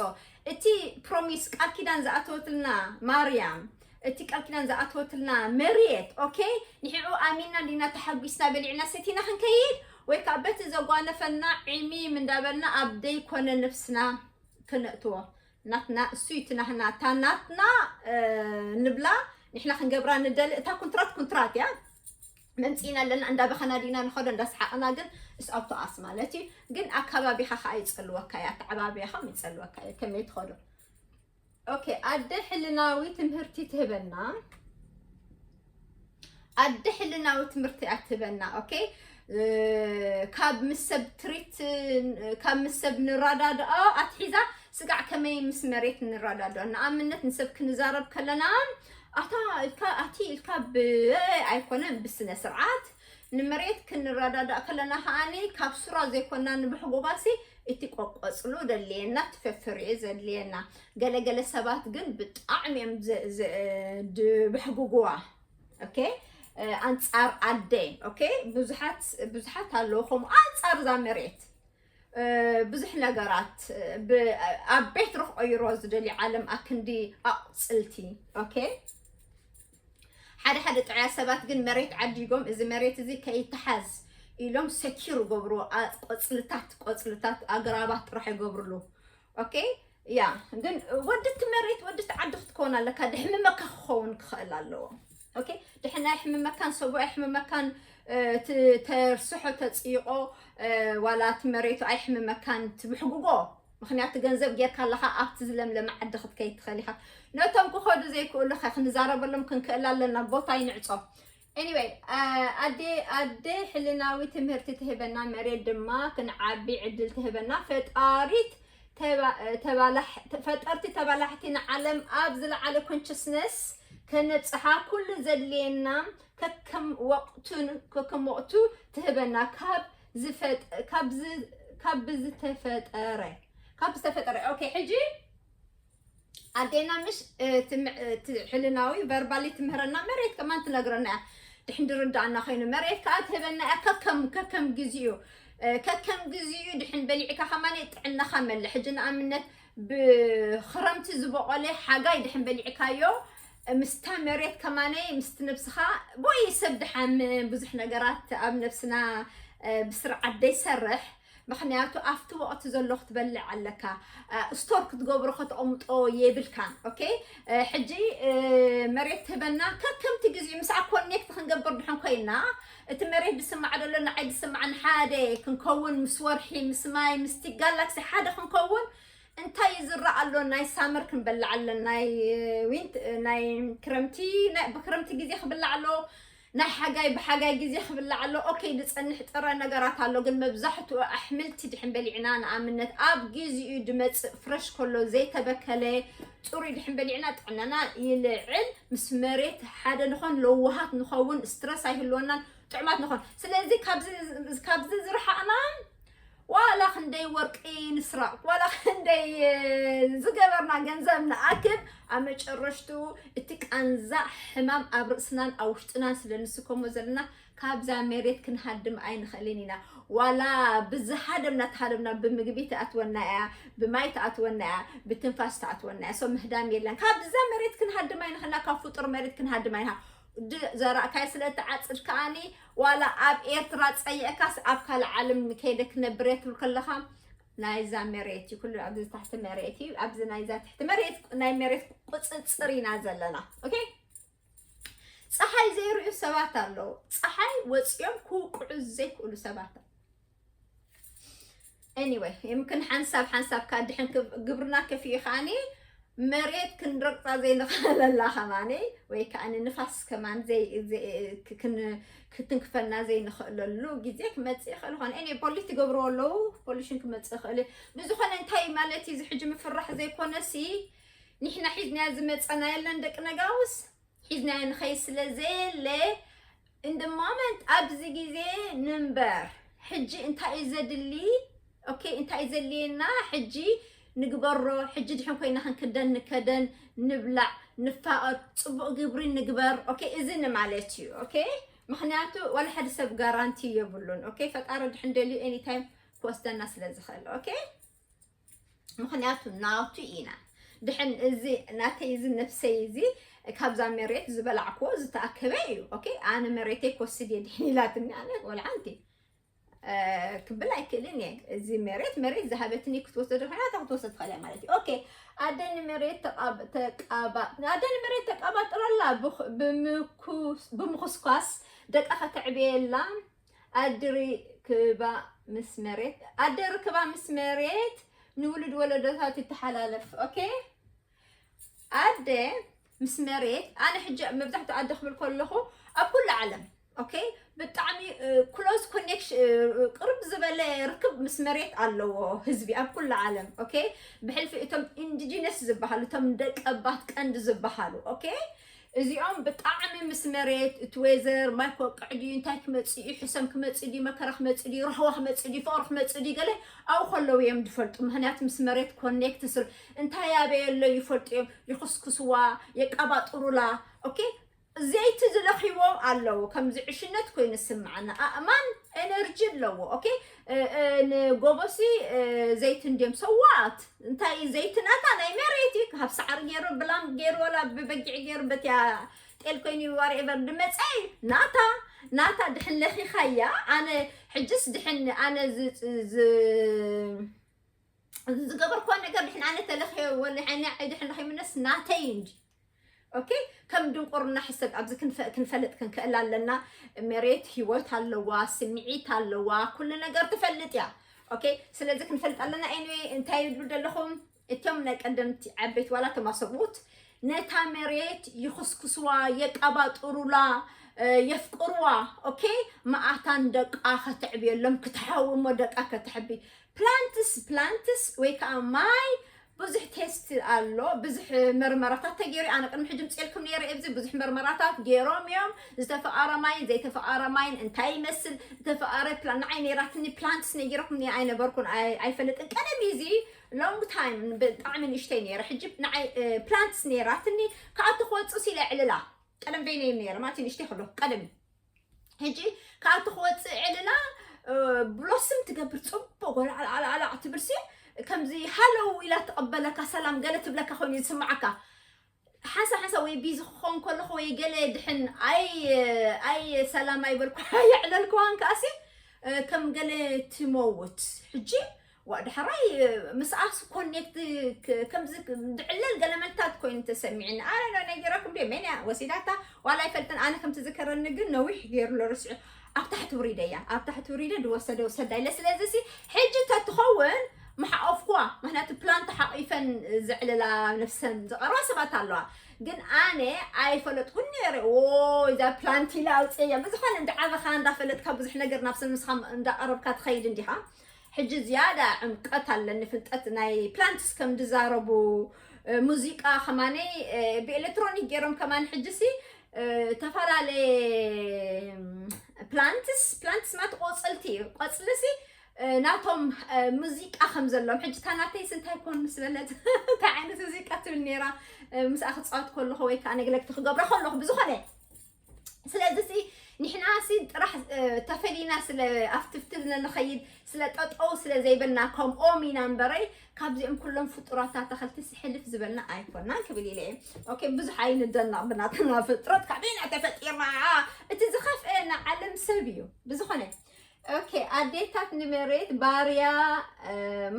እቲ ፕሮሚስ ቃል ኪዳን ዝኣተወትልና ማርያም፣ እቲ ቃል ኪዳን ዝኣተወትልና መሬት፣ ኦኬ፣ ንሕዑ ኣሚንና እንዲና ተሓጒስና በሊዕና ሰቲና ክንከይድ ወይ ከዓ በቲ ዘጓነፈና ዒሚም እንዳበልና ኣብ ደይኮነ ነፍስና ክነእትዎ ናትና እሱ እዩ ናህና እታ ናትና ንብላ ንሕና ክንገብራ ንደሊ። እታ ኩንትራት ኩንትራት እያ። መምፂእና ኣለና እንዳበኸና ዲና ንኸዶ እንዳስሓቕና ግን እስ ኣብቶኣስ ማለት እዩ። ግን ኣካባቢኻ ከዓ ይፀልወካ እያ ኣተዓባቢያኻ ይፀልወካ እዩ ከመይ ትኸዶ። ኦኬ ኣደ ሕልናዊ ትምህርቲ ትህበና። ኣደ ሕልናዊ ትምህርቲ ኣትህበና። ኦኬ ካብ ምስ ሰብ ትሪት ካብ ምስ ሰብ ንረዳድኦ ኣትሒዛ ስጋዕ ከመይ ምስ መሬት ንረዳድኦ። ንኣብነት ንሰብ ክንዛረብ ከለና ኣታ ኢልካ ኣቲ ኢልካ ብ ኣይኮነን ብስነ ስርዓት ንመሬት ክንረዳዳእ ከለና ከዓኒ ካብ ሱራ ዘይኮና ንብሕጎጋሲ እቲ ቆቆፅሉ ደልየና ትፈፍርዮ ዘድልየና። ገለገለ ሰባት ግን ብጣዕሚ እዮም ድብሕጉጉዋ። ኦኬ ኣንጻር ኣደ ኦኬ ብዙሓት ብዙሓት ኣለዉ ከምኡ ኣንጻር እዛ መሬት ብዙሕ ነገራት ኣብ ቤት ርክቀይሮ ዝደሊ ዓለም ኣክንዲ ኣቁፅልቲ ኦኬ ሓደ ሓደ ጥዑያ ሰባት ግን መሬት ዓዲጎም እዚ መሬት እዚ ከይተሓዝ ኢሎም ሰኪር ገብሩ ቆፅልታት ቆፅልታት ኣግራባት ጥራሕ ይገብርሉ። ኦኬ ያ ግን ወድቲ መሬት ወድቲ ዓዲ ክትከውን ኣለካ። ድሕምመካ ክኸውን ክኽእል ኣለዎ። ኦኬ ድሕና ይሕምመካን ሰቡዕ ይሕምመካን ተርስሖ ተፅይቆ ዋላ እቲ መሬቱ ኣይሕምመካን ትምሕጉጎ ምክንያቱ ገንዘብ ጌርካ ኣለኻ ኣብቲ ዝለምለመ ዓዲ ክትከይድ ትኽእል ኢኻ። ነቶም ክኸዱ ዘይክእሉ ኸ ክንዛረበሎም ክንክእል ኣለና። ቦታ ይንዕጾ። Anyway ኣዴ ኣዴ ሕልናዊ ትምህርቲ ትህበና፣ መሬት ድማ ክንዓቢ ዕድል ትህበና። ፈጣሪት ፈጠርቲ ተባላሕቲ ንዓለም ኣብ ዝለዓለ consciousness ከነብፅሓ ኩሉ ዘድልየና ከከም ወቅቱ ከከም ወቅቱ ትህበና ካብ ካብ ዝተፈጠረ ካብ ዝተፈጠረ okay ሕጂ ኣዴና ምሽ ሕልናዊ verbally ትምህረና መሬት ከማን ትነግረና እያ። ድሕን ድርዳእና ኮይኑ መሬት ከዓ ትህበና እያ ከከም ከከም ግዜኡ ከከም ግዜኡ ድሕን በሊዕካ ከማን ጥዕናኻ መለ ሕጂ ንኣብነት ብክረምቲ ዝበቆለ ሓጋይ ድሕን በሊዕካዮ ምስታ መሬት ከማነይ ምስቲ ነብስኻ ወይ ሰብ ድሓም ብዙሕ ነገራት ኣብ ነብስና ብስርዓት ደይሰርሕ ምክንያቱ ኣብቲ ወቅቲ ዘሎ ክትበልዕ ኣለካ ስቶር ክትገብሮ ከተቀምጦ የብልካ። ኦኬ ሕጂ መሬት ትህበና ከከምቲ ግዜኡ ምስኣ ኮኔክት ክንገብር ድሕን ኮይና እቲ መሬት ዝስማዕ ዘሎ ንዓይ ዝስማዕን ሓደ ክንከውን ምስ ወርሒ ምስ ማይ ምስቲ ጋላክሲ ሓደ ክንከውን እንታይ ይዝራእ ኣሎ ናይ ሳመር ክንበልዕ ኣለና ናይ ዊንት ናይ ክረምቲ ብክረምቲ ግዜ ክብላዕ ኣሎ ናይ ሓጋይ ብሓጋይ ግዜ ክብላዕ ኣሎ። ኦኬ ዝፀንሕ ጥረ ነገራት ኣሎ ግን መብዛሕትኡ ኣሕምልቲ ድሕን በሊዕና ንኣብነት ኣብ ግዜኡ ድመፅእ ፍረሽ ከሎ ዘይተበከለ ፅሩይ ድሕን በሊዕና ጥዕናና ይልዕል። ምስ መሬት ሓደ ንኾን ለዋሃት ንኸውን ስትረስ ኣይህልወናን ጥዑማት ንኾን። ስለዚ ካብዚ ዝረሓቕና ዋላ ክንደይ ወርቂ ንስራቕ ዋላ ክንደይ ዝገበርና ገንዘብ ንኣክብ ኣብ መጨረሽቱ እቲ ቃንዛ ሕማም ኣብ ርእስናን ኣብ ውሽጥናን ስለ ንስከሞ ዘለና ካብዛ መሬት ክንሃድም ኣይንኽእልን ኢና። ዋላ ብዝሃደምና ተሃደምና ብምግቢ ትኣትወና እያ፣ ብማይ ትኣትወና እያ፣ ብትንፋስ ትኣትወና እያ። ሶ ምህዳም የለን። ካብዛ መሬት ክንሃድም ኣይንኽእልና፣ ካብ ፍጡር መሬት ክንሃድም ኣይንኽእልና። ዘራእካይ ስለ እትዓፅድ ከዓኒ ዋላ ኣብ ኤርትራ ፀይእካስ ኣብ ካልእ ዓለም ከይደ ክነብር እየ ትብል ከለኻ ናይዛ መሬት እዩ ኩሉ ኣብዚ ታሕቲ መሬት እዩ ኣብዚ ናይዛ ትሕቲ መሬት ናይ መሬት ቁፅፅር ኢና ዘለና። ኦኬ ፀሓይ ዘይርእዩ ሰባት ኣለዉ። ፀሓይ ወፂኦም ክውቅዑ ዘይክእሉ ሰባት ኣለዉ። Anyway የምክን ሓንሳብ ሓንሳብ ካድሕን ግብርና ከፊኡ ከዓኒ መሬት ክንረግፃ ዘይንኽእለላ ከማኒ ወይ ከዓ ንንፋስ ከማን ክትንክፈና ዘይንኽእለሉ ግዜ ክመፅእ ይኽእል ኾነ እኔ ፖሊስ ትገብርዎ ኣለዉ ፖሊሽን ክመፅእ ይኽእል። ብዝኾነ እንታይ ማለት እዩ ዝሕጂ ምፍራሕ ዘይኮነሲ ንሕና ሒዝናያ ዝመፀና የለን ደቂ ነጋውስ ሒዝናዮ ንኸይ ስለ ዘየለ እንደ ሞመንት ኣብዚ ግዜ ንንበር ሕጂ እንታይ እዩ ዘድሊ? ኦኬ፣ እንታይ እዩ ዘድልየና? ሕጂ ንግበሮ። ሕጂ ድሕን ኮይና ክንክደን ንከደን፣ ንብላዕ፣ ንፋቐር፣ ጽቡቕ ግብሪ ንግበር። ኦኬ፣ እዚ ንማለት እዩ። ኦኬ፣ ምኽንያቱ ዋላ ሓደ ሰብ ጋራንቲ የብሉን። ኦኬ፣ ፈጣሪ ድሕን ደልዩ ኤኒታይም ክወስደና ስለ ዝኽእል። ኦኬ፣ ምኽንያቱ ናቱ ኢና። ድሕን እዚ ናተይ፣ እዚ ነፍሰይ፣ እዚ ካብዛ መሬት ዝበላዕክዎ ዝተኣከበ እዩ። ኦኬ፣ ኣነ መሬተይ ክወስድ እየ ድሕን ኢላትኒ፣ ኣነ ወላ ሓንቲ ክብል ኣይክእልን እየ። እዚ መሬት መሬት ዝሃበትኒ ክትወስዶ ኮይና እታ ክትወስድ ትኽእል እያ ማለት እዩ። ኦኬ፣ ኣደ ንመሬት ተቃብ- ተቃባ ኣደ ንመሬት ተቃባጥረላ ብኽ- ብምኩስ- ብምኹስኳስ ደቃ ከተዕብየላ ኣድሪ ክባ ምስ መሬት ኣደ ርክባ ምስ መሬት ንውሉድ ወለዶታት ይተሓላለፍ። ኦኬ፣ ኣደ ምስ መሬት፣ ኣነ ሕጂ መብዛሕትኡ ኣደ ክብል ከለኹ ኣብ ኩሉ ዓለም፣ ኦኬ፣ ብጣዕሚ ክሎዝ ኮኔክሽን፣ ቅርብ ዝበለ ርክብ ምስ መሬት ኣለዎ ህዝቢ ኣብ ኩሉ ዓለም። ኦኬ፣ ብሕልፊ እቶም ኢንዲጂነስ ዝበሃሉ፣ እቶም ደቀባት ቀንዲ ዝበሃሉ፣ ኦኬ፣ እዚኦም ብጣዕሚ ምስ መሬት፣ እቲ ዌዘር ማይ ክወቅዕ ድዩ፣ እንታይ ክመጽእ እዩ፣ ሕሰም ክመጽእ ድዩ፣ መከራ ክመጽእ ድዩ፣ ራህዋ ክመጽእ ድዩ፣ ፍቕሪ ክመጽእ ድዩ፣ ገለ ኣብኡ ከለዉ እዮም ዝፈልጡ። ምኽንያቱ ምስ መሬት ኮኔክት ስለ እንታይ ኣበይ ኣሎ ይፈልጡ እዮም። ይኹስኩስዋ፣ የቀባጥሩላ። ኦኬ፣ ዘይቲ ዝለኽይዎም ኣለዉ። ከምዚ ዕሽነት ኮይኑ ዝስምዓና። ኣእማን ኤነርጂ ኣለዎ። ኦኬ፣ እ- እ- ንጎቦሲ እ- ዘይቲ እንድዮም ሰዋት እንታይ እዩ ዘይቲ ናታ ናይ መሬት እዩ። ካብ ሳዕሪ ገይሩ ብላም ገይሩ ወላ ብበጊዕ ገይሩ በቲያ ጤል ኮይኑ ዋርኤቨር ድመፀ እዩ ናታ ናታ ድሕን ለኺኻያ። ኣነ ሕጅስ ድሕን ኣነ ዝ- ዝ- እዚ ዝገበርክዎ ነገር ድሕን ኣነ ተለኽየ ወላ ዓይኒ ዓይዲ ሕን ረኺብነስ ናተይ እንጂ። ኦኬ፣ ከም ድንቁርና ሕሰብ ኣብዚ ክንፈ- ክንፈልጥ ክንክእል ኣለና። መሬት ህይወት ኣለዋ፣ ስምዒት ኣለዋ፣ ኩሉ ነገር ትፈልጥ እያ። ኦኬ፣ ስለዚ ክንፈልጥ ኣለና። ኤኒዌይ እንታይ ይብሉ ዘለኹም እቶም ናይ ቀደምቲ ዓበይቲ ዋላ ተማሰቡት ነታ መሬት ይኽስክስዋ፣ የቀባጥሩላ፣ የፍቅርዋ። ኦኬ፣ መኣታን ደቃ ከተዕብየሎም ክትሓዊ እሞ ደቃ ከተሕቢ ፕላንትስ ፕላንትስ ወይ ከዓ ማይ ብዙሕ ቴስት ኣሎ፣ ብዙሕ መርመራታት ተገይሩ። ኣነ ቅድሚ ሕጂ ምፅኤልኩም ነይረ ኣብዚ ብዙሕ መርመራታት ገይሮም እዮም። ዝተፈኣረ ማይን ዘይተፈኣረ ማይን እንታይ ይመስል ዝተፈኣረ ፕላን ንዓይ ነይራትኒ። ፕላንትስ ነጊረኩም እየ ኣይነበርኩን ኣይ- ኣይፈልጥን። ቀደም እዚ ሎንግ ታይም ብጣዕሚ ንእሽተይ ነይረ። ሕጂ ንዓይ ፕላንትስ ነይራትኒ። ከኣቱ ክወፅእ ሲለ ዕልላ ቀደም በይነይ ነይረ ማለት ንእሽተይ ከሎ ቀደም ሕጂ ካብቲ ክወፅእ ዕልና ብሎስም ትገብር ፅቡቅ ጎላዕላዕላዕ ትብል ሲ ከምዚ ሃለው ኢላ ትቀበለካ ሰላም ገለ ትብለካ ኮይኑ ዝስማዓካ ሓንሳ ሓንሳ ወይ ቢዚ ክኸውን ከለኹ ወይ ገለ ድሕን ኣይ ኣይ ሰላም ኣይበልኩ ኣየዕለልክዋን ከኣሲ ከም ገለ ትመውት ሕጂ ዋ ድሕራይ ምስኣስ ኮኔክት ከምዚ ድዕለል ገለመልታት ኮይኑ ተሰሚዕኒ ኣረ ነጊረኩም ደ መን እያ ወሲዳታ ዋላ ኣይፈልጥን ኣነ ከም ትዝከረኒ ግን ነዊሕ ገይሩ ኣሎ ርስዑ ኣብ ታሕቲ ውሪደ እያ ኣብ ታሕቲ ውሪደ ድወሰደ ወሰዳ ኢለ ስለዚ ሲ ሕጂ ተትኸውን ምሓቆፍኩዋ ምክንያቱ ፕላንት ሓቂፈን ዘዕልላ ነፍሰን ዝቐርባ ሰባት ኣለዋ ግን ኣነ ኣይፈለጥኩን ነይረ ዎ እዛ ፕላንት ኢለ ኣውፅያ ብዝኾነ እንዳዓበኻ እንዳፈለጥካ ብዙሕ ነገር ናብ ሰብ ንስኻ እንዳቐረብካ ትኸይድ እንዲኻ ሕጂ ዝያዳ ዕምቀት ኣለኒ ፍልጠት ናይ ፕላንትስ ከም ዝዛረቡ ሙዚቃ ከማነይ ብኤሌክትሮኒክ ገይሮም ከማን ሕጂ ሲ ተፈላለየ ፕላንትስ ፕላንትስ ማለት ቆፅልቲ እዩ ቆፅሊ ሲ ናቶም ሙዚቃ ከም ዘለዎም ሕጂ ታናተይስ እንታይ ኮን ምስ በለት እንታይ ዓይነት ሙዚቃ ትብል ነይራ ምስኣ ክፃወት ከለኹ ወይ ከዓ ነግለግቲ ክገብሮ ከለኹ ብዝኾነ ስለዚ ሲ ንሕና ሲ ጥራሕ ተፈሊና ስለ ኣብትፍትልና ንኸይድ ስለ ጠጠው ስለ ዘይበልና ከምኦም ኢና እምበረይ ካብዚኦም ኩሎም ፍጡራት ኣታኸልቲ ሲ ሕልፍ ዝበልና ኣይኮናን ክብል ኢለ እየ ኦኬ ብዙሕ ኣይንደነቕ ብናትና ፍጥረት ካበይና ተፈጢርና እቲ ዝኸፍአ ንዓለም ሰብ እዩ ብዝኾነ ኦኬ ኣዴታት ንመሬት ባርያ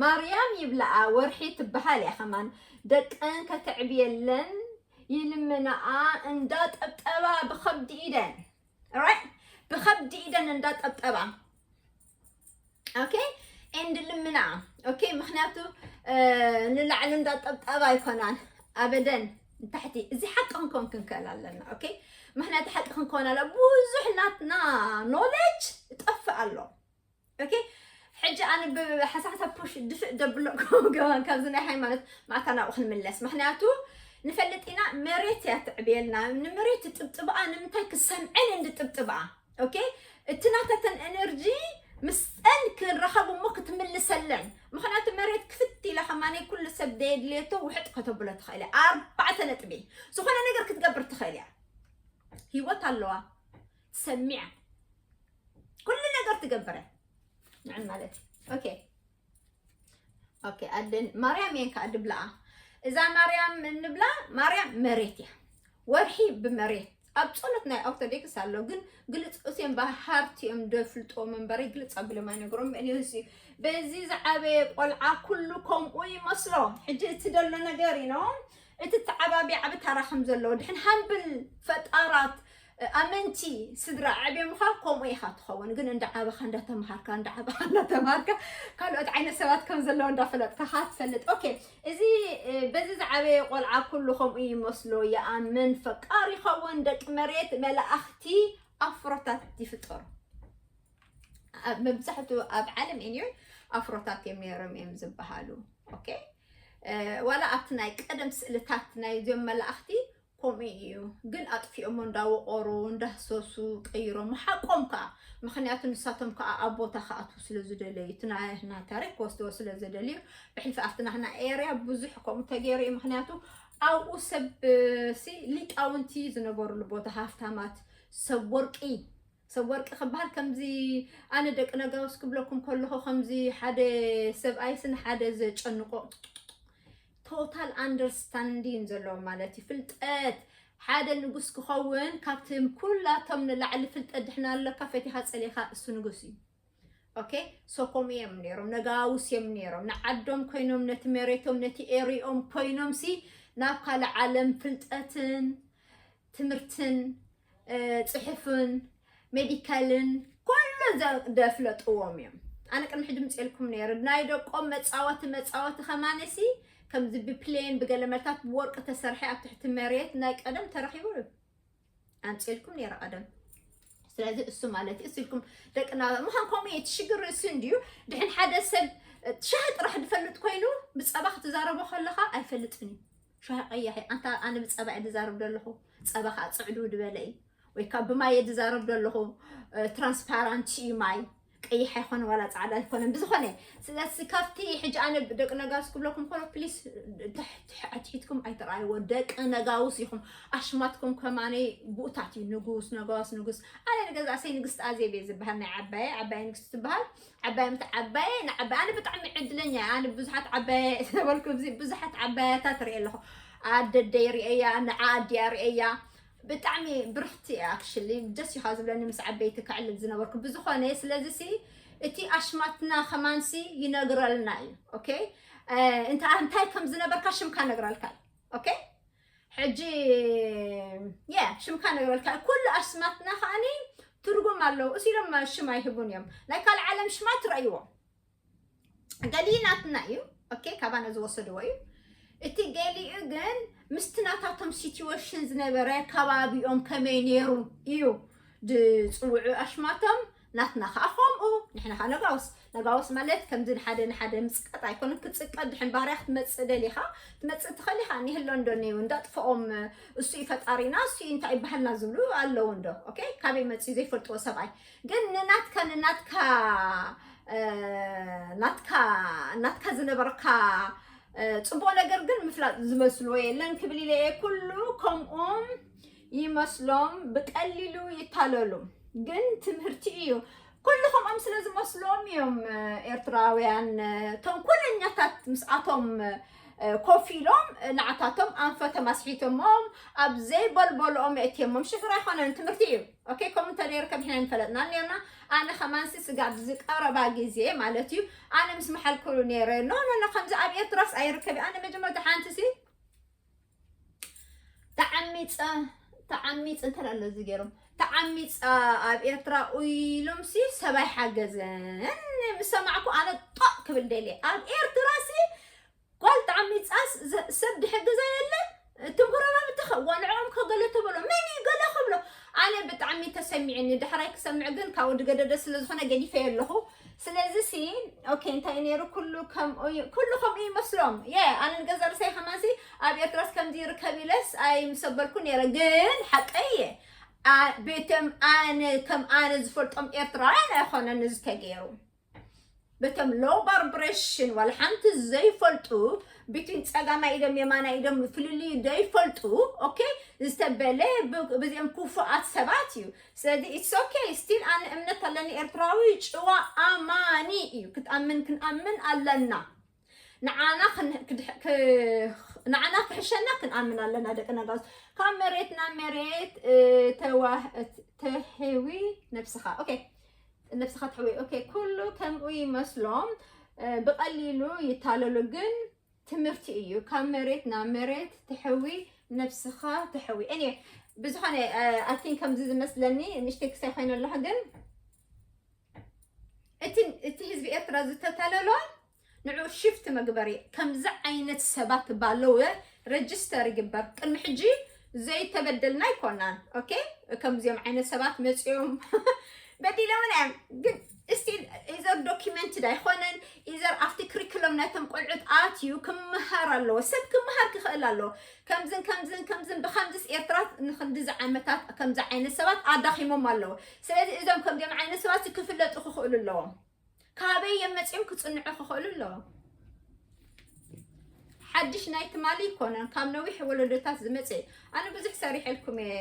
ማርያም ይብላኣ ወርሒ ትበሃል እያ ከማን ደቀን ከተዕብየለን ይልምናኣ እንዳጠብጠባ ብኸብዲ ኢደን right ብኸብዲ ኢደን እንዳጠብጠባ okay and ልምናኣ okay ምክንያቱ ንላዕሊ እንዳጠብጠባ ኣይኮናን ኣበደን ንታሕቲ እዚ ሓቂ ክንከውን ክንክእል ኣለና okay ምክንያቱ ሓቂ ክንከውን ኣለ ብዙሕ ናትና knowledge ይጠፍእ ኣሎ okay ሕጂ ኣነ ብሓሳብ ሓሳብ ፑሽ ድፍእ ደብሎ ገባን ካብዚ ናይ ሃይማኖት ማእታ ናብኡ ክንምለስ ምክንያቱ ንፈልጥ ኢና መሬት እያ ትዕብየልና ንመሬት ትጥብጥብኣ ንምንታይ ክሰምዐን እንድጥብጥብኣ okay እቲ ናታተን ኤነርጂ ምስ የለን። ምኽንያቱ መሬት ክፍት ኢላ ከማነይ ኩሉ ሰብ ደየድልየቶ ውሕጥ ከተብሎ ትኽእል እያ። ኣርባዕተ ነጥቢ። ዝኾነ ነገር ክትገብር ትኽእል እያ። ህይወት ኣለዋ። ትሰምዕ እያ። ኩሉ ነገር ትገብር እያ። ንዕን ማለት እዩ። ኦኬ። ኦኬ፣ ኣደን ማርያም እየን ከኣ ድብላኣ። እዛ ማርያም እንብላ ማርያም መሬት እያ። ወርሒ ብመሬት ኣብ ጸሎት ናይ ኦርቶዶክስ ኣሎ፣ ግን ግልጽ እዚኦም ባህርቲ እዮም ደፍልጥዎም እምበረ ግልጽ ኣቢሎም ኣይነግሮም። Anyways፣ በዚ ዝዓበየ ቆልዓ ኩሉ ከምኡ ይመስሎ። ሕጂ እቲ ደሎ ነገር ኢኖ እቲ ተዓባቢ ዓቢ ታራ ከም ዘለዎ ድሕን ሃምብል ፈጣራት ኣመንቲ ስድራ ዓብዮምኻ ከምኡ ኢኻ ትኸውን። ግን እንዳዓበኻ እንዳተምሃርካ እንዳዓበኻ እንዳተምሃርካ ካልኦት ዓይነት ሰባት ከም ዘለዉ እንዳፈለጥካ ኻ ትፈልጥ። ኦኬ፣ እዚ እ፣ በዚ ዝዓበየ ቆልዓ ኩሉ ከምኡ ይመስሎ ይኣምን ፈቃር ይኸውን። ደቂ መሬት መላእኽቲ ኣፍሮታት ይፍጠሩ። ኣብ መብዛሕትኡ ኣብ ዓለም anyway ኣፍሮታት እዮም ነይሮም እዮም ዝበሃሉ። ኦኬ፣ እ፣ ዋላ ኣብቲ ናይ ቀደም ስእልታት ናይ እዚኦም መላእኽቲ ከምኡ እዩ። ግን ኣጥፊኦሞ እንዳወቐሩ እንዳህሰሱ ቀይሮሞ ሓቆም ከዓ። ምኽንያቱ ንሳቶም ከዓ ኣብ ቦታ ክኣትዉ ስለ ዝደለዩ እቲ ናህና ታሪክ ክወስድዎ ስለ ዝደልዩ ብሕልፊ ኣብቲ ናህና ኤርያ ብዙሕ ከምኡ ተገይሩ እዩ። ምኽንያቱ ኣብኡ ሰብ እ፣ ሲ ሊቃውንቲ ዝነበሩሉ ቦታ ሃፍታማት ሰብ ወርቂ ሰብ ወርቂ ክበሃል ከምዚ ኣነ ደቂ ነጋውስ ክብለኩም ከለኹ ከምዚ ሓደ ሰብኣይስ ንሓደ ዘጨንቆ total understanding ዘለዎ ማለት እዩ። ፍልጠት ሓደ ንጉስ ክኸውን ካብቲ ኩላቶም ንላዕሊ ፍልጠት ድሕና ኣለካ ፈቲኻ ጸሊኻ እሱ ንጉስ እዩ። ኦኬ፣ so ከምኡ እዮም ነይሮም፣ ነጋውስ እዮም ነይሮም። ንዓዶም ኮይኖም ነቲ መሬቶም ነቲ ኤሪኦም ኮይኖም ሲ ናብ ካልእ ዓለም ፍልጠትን ትምህርትን እ፣ ጽሑፍን ሜዲካልን ኩሉ ዘ- ዘፍለጥዎም እዮም። ኣነ ቅድሚ ሕጂ ምፅኤልኩም ነይረ ናይ ደቆም መፃወቲ መፃወቲ ከማነሲ ከምዚ ብፕሌን ብገለ መልታት ብወርቂ ተሰርሐ ኣብ ትሕቲ መሬት ናይ ቀደም ተረኺቡ እዩ። ኣምፅኤልኩም ነይረ ቀደም። ስለዚ እሱ ማለት እዩ እሱ ኢልኩም ደቅና ምዃን ከምኡ እዩ። እቲ ሽግር እሱ እንድዩ። ድሕን ሓደ ሰብ እ፣ ሻሂ ጥራሕ ዝፈልጥ ኮይኑ ብፀባ ክትዛረቦ ከለኻ ኣይፈልጥን እዩ። ሻሂ ቀያሕ እዩ። ኣንታ ኣነ ብፀባ እየ ዝዛረብ ዘለኹ። ፀባ ከዓ ፅዕዱ ዝበለ እዩ። ወይ ከዓ ብማይ እየ ዝዛረብ ዘለኹ። እ፣ ትራንስፓራንት እዩ ማይ። ቀይሕ ኣይኮነ ዋላ ፃዕዳ ኣይኮነን። ብዝኾነ ስለዚ ካብቲ ሕጂ ኣነ ደቂ ነጋውስ ክብለኩም ከሎ ፕሊስ ኣትሒትኩም ኣይተረኣይዎ። ደቂ ነጋውስ ኢኹም። ኣሽማትኩም ከማነይ ብኡታት እዩ። ንጉስ ነጋውስ ንጉስ። ኣነ ንገዛእሰይ ንግስቲ ኣዜብ እየ ዝበሃል ናይ ዓባየ። ዓባየ ንግስቲ ትበሃል። ዓባየ ምት ዓባየ ንዓባየ ኣነ ብጣዕሚ ዕድለኛ እየ። ኣነ ብዙሓት ዓባየ ነበርኩ ብዙ- ብዙሓት ዓባያታት ርኢ ኣለኹ። ኣደደይ ርእያ ንዓ ኣዲያ ርእያ ብጣዕሚ ብርኽቲ እያ። ኣክሽሊ ደስ ኢኻ ዝብለኒ ምስ ዓበይቲ ከዕልል ዝነበርኩ ብዝኾነ ስለዚ ሲ እቲ ኣሽማትና ከማንሲ ይነግረልና እዩ። ኦኬ፣ እ፣ እንታ- እንታይ ከም ዝነበርካ ሽምካ ነግረልካ እዩ። ኦኬ፣ ሕጂ የ ሽምካ ነግረልካ እዩ። ኩሉ ኣሽማትና ከዓኒ ትርጉም ኣለዎ። እሱ ኢሎም ሽም ኣይህቡን እዮም። ናይ ካልእ ዓለም ሽማት ረእይዎ። ገሊኡ ናትና እዩ። ኦኬ፣ ካባና ዝወሰድዎ እዩ። እቲ ገሊኡ ግን ምስቲ ናታቶም ሲትዌሽን ዝነበረ ከባቢኦም ከመይ ነይሩ እዩ ዝፅውዑ ኣሽማቶም። ናትና ከዓ ከምኡ። ንሕና ከዓ ነጋውስ ነጋውስ ማለት ከምዚ ንሓደ ንሓደ ምፅቃጥ ኣይኮነን። ክፅቀጥ ድሕን ባህርያ ክትመፅእ ደሊኻ ትመፅእ ትኽእል ኢኻ። ኒህሎ እንዶ ኒው እንዳጥፍኦም እሱ እዩ ፈጣሪና እሱ እዩ እንታይ ይበሃልና ዝብሉ ኣለዉ እንዶ። ኦኬ፣ ካበይ መፅኡ ዘይፈልጥዎ ሰብኣይ ግን ንናትካ ንናትካ እ፣ ናትካ ናትካ ዝነበርካ እ፣ ፅቡቅ ነገር ግን ምፍላጥ ዝመስልዎ የለን ክብል ኢለ እየ። ኩሉ ከምኦም ይመስሎም ብቀሊሉ ይታለሉ። ግን ትምህርቲ እዩ። ኩሉ ከምኦም ስለ ዝመስሎም እዮም እ፣ ኤርትራውያን እ፣ ተንኮለኛታት ምስኣቶም እ፣ ኮፍ ኢሎም እ፣ ንዓታቶም ኣንፈቶም ኣስሒቶሞም ኣብ ዘይበልበልኦም የእትዮሞም። ሽግር ኣይኮነን፣ ትምህርቲ እዩ። ኦኬ፣ ከምኡ እንተነይሩ ከቢሕና ንፈለጥና ነርና። ኣነ ከማንሲ ስጋብ ዝቀረባ ግዜ ማለት እዩ ኣነ ምስ መሓልኩሉ ነይረ። ኖ ኖ ኖ ከምዚ ኣብ ኤርትራስ ኣይርከብ። ኣነ መጀመርታ ሓንቲ ሲ ተዓሚፀ ተዓሚፅ እንተ ኣሎ እዚ ገይሮም ተዓሚፃ ኣብ ኤርትራ ኢሎም ሲ ሰብ ኣይሓገዘን ምስ ሰማዕኩ ኣነ ጦቅ ክብል ደልየ ኣብ ኤርትራ ሲ ጓል ተዓሚፃስ ዘ- ሰብ ድሕግዛ የለን። እቶም ጎረባብቲ ከዋ ንዕኦም ከገለ ተበሎ መን እዩ ገለ ክብሎ ኣነ ብጣዕሚ ተሰሚዕኒ። ዳሕራይ ክሰምዕ ግን ካብኡ ድገደደ ስለ ዝኾነ ገዲፈዮ ኣለኹ። ስለዚ ሲ ኦኬ እንታይ እዩ ነይሩ ኩሉ ከምኡ እዩ- ኩሉ ከምኡ ይመስሎም። የ ኣነ ንገዛ ርሳይ ከማንሲ ኣብ ኤርትራስ ከምዚ ይርከብ ኢለስ ኣይምሰበልኩ ነይረ። ግን ሓቀይ እየ ኣ- ቤቶም ኣነ ከም ኣነ ዝፈልጦም ኤርትራውያን ኣይኮነን እዚ ተገይሩ። በቶም low vibration ዋላ ሓንቲ ዘይፈልጡ፣ between ጸጋማይ ኢዶም የማናይ ኢዶም ፍልልዩ ዘይፈልጡ፣ okay፣ ዝተበለ ብ-፣ በዚኦም ክፉኣት ሰባት እዩ። ስለዚ it's okay፣ still ኣነ እምነት ኣለኒ። ኤርትራዊ ጭዋ ኣማኒ እዩ። ክትኣምን ክንኣምን ኣለና። ንዓና ክን-፣ ክድሕ-፣ ክ-፣ ንዓና ክሕሸና ክንኣምን ኣለና። ደቂ ነጋውስ ካብ መሬት ናብ መሬት፣ እ፣ ተዋ-፣ ተህዊ ነብስኻ። Okay፣ ነብስኻ ትሕዊ። Okay፣ ኩሉ ከምኡ ይመስሎም፣ እ፣ ብቐሊሉ ይታለሉ፣ ግን ትምህርቲ እዩ። ካብ መሬት ናብ መሬት ትሕዊ፣ ነብስኻ ትሕዊ። Anyway፣ ብዝኾነ፣ እ፣ I think ከምዚ ዝመስለኒ ንእሽተይ ክሳይ ኮይነ ኣለኹ፣ ግን እቲ፣ እቲ ህዝቢ ኤርትራ ዝተታለሎ ንዑ ሽፍት መግበሪ። ከምዚ ዓይነት ሰባት ባለወ ረጅስተር ይግበር። ቅድሚ ሕጂ ዘይተበደልና ኣይኮናን። Okay፣ ከምዚኦም ዓይነት ሰባት መጺኦም በዲለውና እዮም። ግን እስቲ ኢዘር ዶኪመንትድ ኣይኮነን፣ ኢዘር ኣብቲ ክሪክሎም ናይቶም ቆልዑት ኣትዩ ክምሃር ኣለዎ። ሰብ ክምሃር ክኽእል ኣለዎ። ከምዝን ከምዝን ከምዝን ብከምዝስ ኤርትራ ንክንድዚ ዓመታት ከምዚ ዓይነት ሰባት ኣዳኺሞም ኣለዉ። ስለዚ እዞም ከምዚኦም ዓይነት ሰባት ክፍለጡ ክኽእሉ ኣለዎም። ካበይ እዮም መጺኦም ክጽንዑ ክኽእሉ ኣለዎም። ሓድሽ ናይ ትማሊ ይኮነን፣ ካብ ነዊሕ ወለዶታት ዝመጽእ። ኣነ ብዙሕ ሰሪሐልኩም እየ፣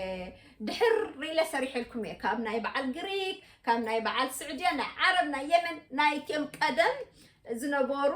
ድሕር ኢለ ሰሪሐልኩም እየ። ካብ ናይ በዓል ግሪክ፣ ካብ ናይ በዓል ስዑድያ፣ ናይ ዓረብ፣ ናይ የመን፣ ናይቲኦም ቀደም ዝነበሩ፣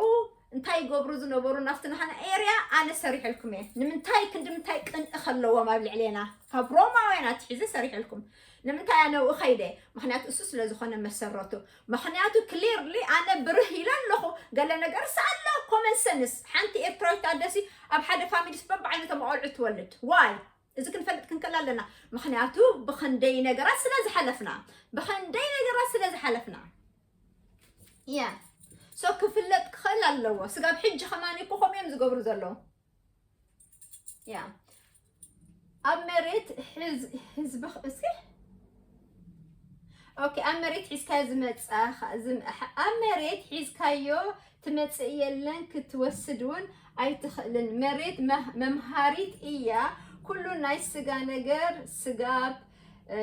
እንታይ ይገብሩ ዝነበሩ ናብቲ ናህና ኤርያ ኣነ ሰሪሐልኩም እየ። ንምንታይ፣ ክንዲ ምንታይ ቅንኢ ከለዎም ኣብ ልዕሌና፣ ካብ ሮማውያን ኣትሒዘ ሰሪሐልኩም። ንምንታይ ኣነ ኣብኡ ኸይደ? ምኽንያቱ እሱ ስለ ዝኾነ መሰረቱ። ምኽንያቱ ክሊርሊ ኣነ ብርህ ኢለ ኣለኹ። ገለ ነገር ስኣሎ ኮመን ሰንስ። ሓንቲ ኤርትራዊት ኣደሲ ኣብ ሓደ ፋሚሊስ በብዓይነቶም ኣቆልዑ ትወልድ። ዋይ? እዚ ክንፈልጥ ክንክእል ኣለና። ምኽንያቱ ብኽንደይ ነገራት ስለ ዝሓለፍና። ብኽንደይ ነገራት ስለ ዝሓለፍና። ያ። ሶ ክፍለጥ ክኽእል ኣለዎ። ስጋብ ሕጂ ከማን እኮ ከምኡ እዮም ዝገብሩ ዘለዉ። ያ። ኣብ መሬት ሕዝ-፣ ህዝቢ እስኪ። ኦኬ፣ ኣብ መሬት ሒዝካዮ ዝመጻ-፣ ዝም-፣ ኣብ መሬት ሒዝካዮ ትመጽእ የለን፣ ክትወስድ እውን ኣይትኽእልን። መሬት መህ-፣ መምሃሪት እያ። ኩሉ ናይ ስጋ ነገር ስጋብ፣ እ፣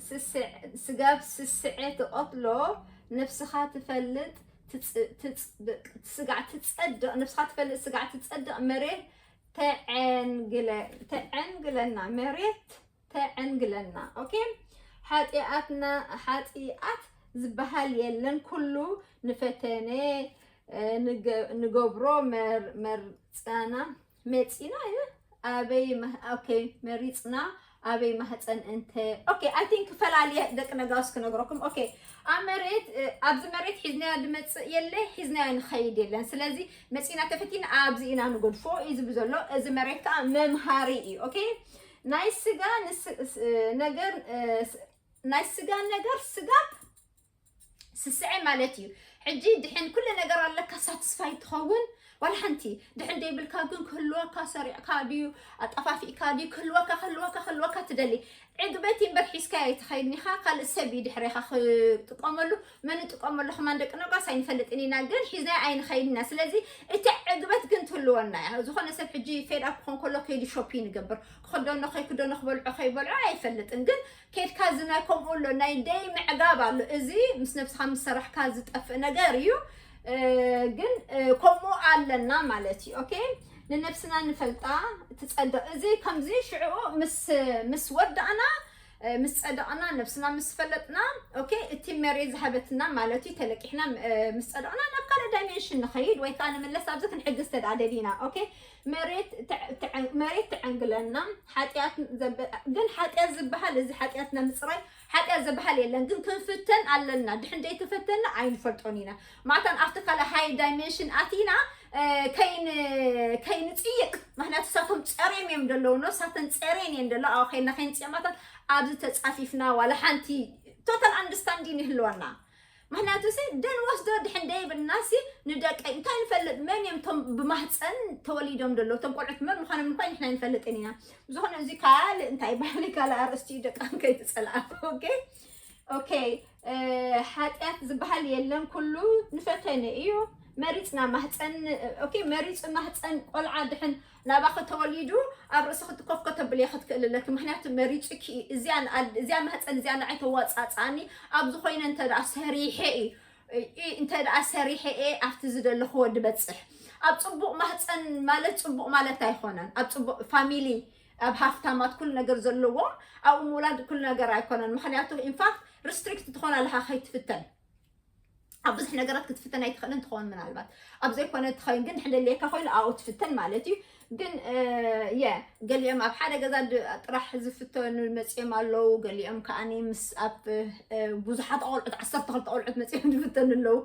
ስስዕ-፣ ስጋብ ስስዐ ትቐትሎ፣ ነብስኻ ትፈልጥ፣ ትጽ-፣ ትጽ-፣ ስጋዕ ትጸድቕ፣ ነብስኻ ትፈልጥ፣ ስጋዕ ትጸድቕ፣ መሬት ተዐንግለ-፣ ተዐንግለና፣ መሬት ተዐንግለና። ኦኬ፣ ሓጢኣትና፣ ሓጢኣት ዝበሃል የለን፣ ኩሉ ንፈተነ፣ እ፣ ንገ-፣ ንገብሮ መር-፣ መርጻና፣ መጺና እዩ። ኣበይ መህ-፣ ኦኬ፣ መሪጽና፣ ኣበይ ማህጸን እንተ፣ ኦኬ፣ I think ፈላልየ ደቂ ነጋውስ ክነግረኩም። ኦኬ፣ ኣብ መሬት፣ እ፣ ኣብዚ መሬት ሒዝናዮ ድመጽእ የለ፣ ሒዝናዮ ንኸይድ የለን። ስለዚ መጺና ተፈቲና ኣብዚ ኢና ንገድፎ እዩ ዝብል ዘሎ። እዚ መሬት ከኣ መምሃሪ እዩ። ኦኬ፣ ናይ ስጋ ንስ-፣ ስ-፣ ነገር፣ እ፣ ስ-፣ ናይ ስጋ ነገር ስጋብ ስስዐ ማለት እዩ። ሕጂ ድሕን ኩሉ ነገር ኣለካ ሳትስፋይ ትኸውን፣ ዋላ ሓንቲ ድሕን ደይብልካ ግን ክህልወካ፣ ሰሪዕካ ድዩ፣ ኣጠፋፊእካ ድዩ፣ ክህልወካ፣ ክህልወካ፣ ክህልወካ ትደሊ። ዕግበት እምበር ሒዝካዮ ኣይትኸይድን ኢኻ፣ ካልእ ሰብ እዩ ድሕሬኻ ክጥቀመሉ። መን ይጥቀመሉ ከማን ደቂ ነጋስ ኣይንፈልጥን ኢና፣ ግን ሒዝናዮ ኣይንኸይድን ኢና። ስለዚ እቲ ዕግበት ግን ትህልወና እያ። ዝኾነ ሰብ ሕጂ ፌድ ኣፕ ክኾን ከሎ ከይዱ ሾፒን ይገብር፣ ክኽደኖ ከይክደኖ፣ ክበልዖ ከይበልዖ ኣይፈልጥን፣ ግን ኬድካ እዚ ናይ ከምኡ ኣሎ፣ ናይ ደይ ምዕጋብ ኣሎ። እዚ ምስ ነብስኻ ምስ ሰራሕካ ዝጠፍእ ነገር እዩ። እ፣ ግን፣ እ፣ ከምኡ ኣለና ማለት እዩ። ኦኬ፣ ንነብስና ንፈልጣ ትጸድቕ። እዚ ከምዚ ሽዑ ምስ፣ ምስ ወዳእና፣ እ፣ ምስ ጸደቕና፣ ነብስና ምስ ፈለጥና፣ ኦኬ፣ እቲ መሬት ዝሃበትና ማለት እዩ፣ ተለቂሕና፣ እ፣ ምስ ጸደቕና ናብ ካልእ ዳይሜንሽን ንኸይድ ወይ ከኣ ንምለስ ኣብዚ ክንሕግዝ ተደኣ ደሊና። ኦኬ፣ መሬት ተዕ-፣ ተዕ-፣ መሬት ተዐንግለና። ሓጢኣት ዘበ-፣ ግን ሓጢኣት ዝበሃል እዚ ሓጢኣትና ምጽራይ ሓጢኣት ዝበሃል የለን። ግን ክንፍተን ኣለና። ድሕን ደይተፈተና ኣይንፈልጦን ኢና። ማዕታን ኣብቲ ካልእ ሃይ ዳይሜንሽን ኣቲና፣ እ፣ ከይን-፣ ከይንጽይቅ። ምኽንያቱ ሳቶም ጸርዮም እዮም ደለዉ፣ ኖ ሳተን ጸርየን እየን ደለዉ። ኣብ ኸይና ከይንጽይቅ ማዕታን ኣብዚ ተጻፊፍና ዋላ ሓንቲ ቶታል ኣንደርስታንዲን ይህልወና። ምኽንያቱ ሲ ደን ወስዶ ድሕን ደይብልና ሲ ንደቀይ እንታይ ንፈልጥ? መን እዮም እቶም ብማህፀን ተወሊዶም ደለዉ? እቶም ቆልዑት መን ምዃኖም እንኳ ንሕና ኣይንፈልጥን ኢና። ብዝኾነ እዚ ካልእ እንታይ ባህሊ ካልእ ኣርእስቲ እዩ፣ ደቃን ከይትጸልኣ። ኦኬ? ኦኬ፣ እ፣ ሓጢኣት ዝበሃል የለን፣ ኩሉ ንፈተነ እዩ። መሪጽና ማህፀን፣ ኦኬ፣ መሪጹ ማህፀን ቆልዓ ድሕን ናባኺ ተወሊዱ ኣብ ርእስኺ ትኮፍኮ ተብልዮ ክትክእል ኣለኪ። ምኽንያቱ መሪጹኪ እዩ። እዚኣ ንኣድ-፣ እዚኣ ማህፀን እዚኣ ንዓይ ተዋጻጽኣኒ ኣብ ዝኾይነ እንተ ደኣ ሰሪሐ እዩ። እ- እ- እንተ ደኣ ሰሪሐ እየ ኣብቲ ዝደለኹዎ ድበፅሕ። ኣብ ፅቡቕ ማህፀን ማለት ፅቡቕ ማለት ኣይኮነን። ኣብ ፅቡቕ ፋሚሊ፣ ኣብ ሃፍታማት ኩሉ ነገር ዘለዎም ኣብኡ ምውላድ ኩሉ ነገር ኣይኮነን። ምክንያቱ ኢንፋክት ሪስትሪክት ትኾን ኣለካ ከይትፍተን። ኣብ ብዙሕ ነገራት ክትፍተን ኣይትኽእልን ትኸውን። ምናልባት ኣብ ዘይኮነ ትኸውን ግን ሕደልየካ ኮይኑ ኣብኡ ትፍተን ማለት እዩ። ግን የ ገሊኦም ኣብ ሓደ ገዛ ድ- ጥራሕ ዝፍተኑ መፅኦም ኣለዉ። ገሊኦም ከዓኒ ምስ ኣብ እ፣ ብዙሓት ቆልዑት ዓሰርተ ክልተ ቆልዑት መፅኦም ዝፍተኑ ኣለዉ።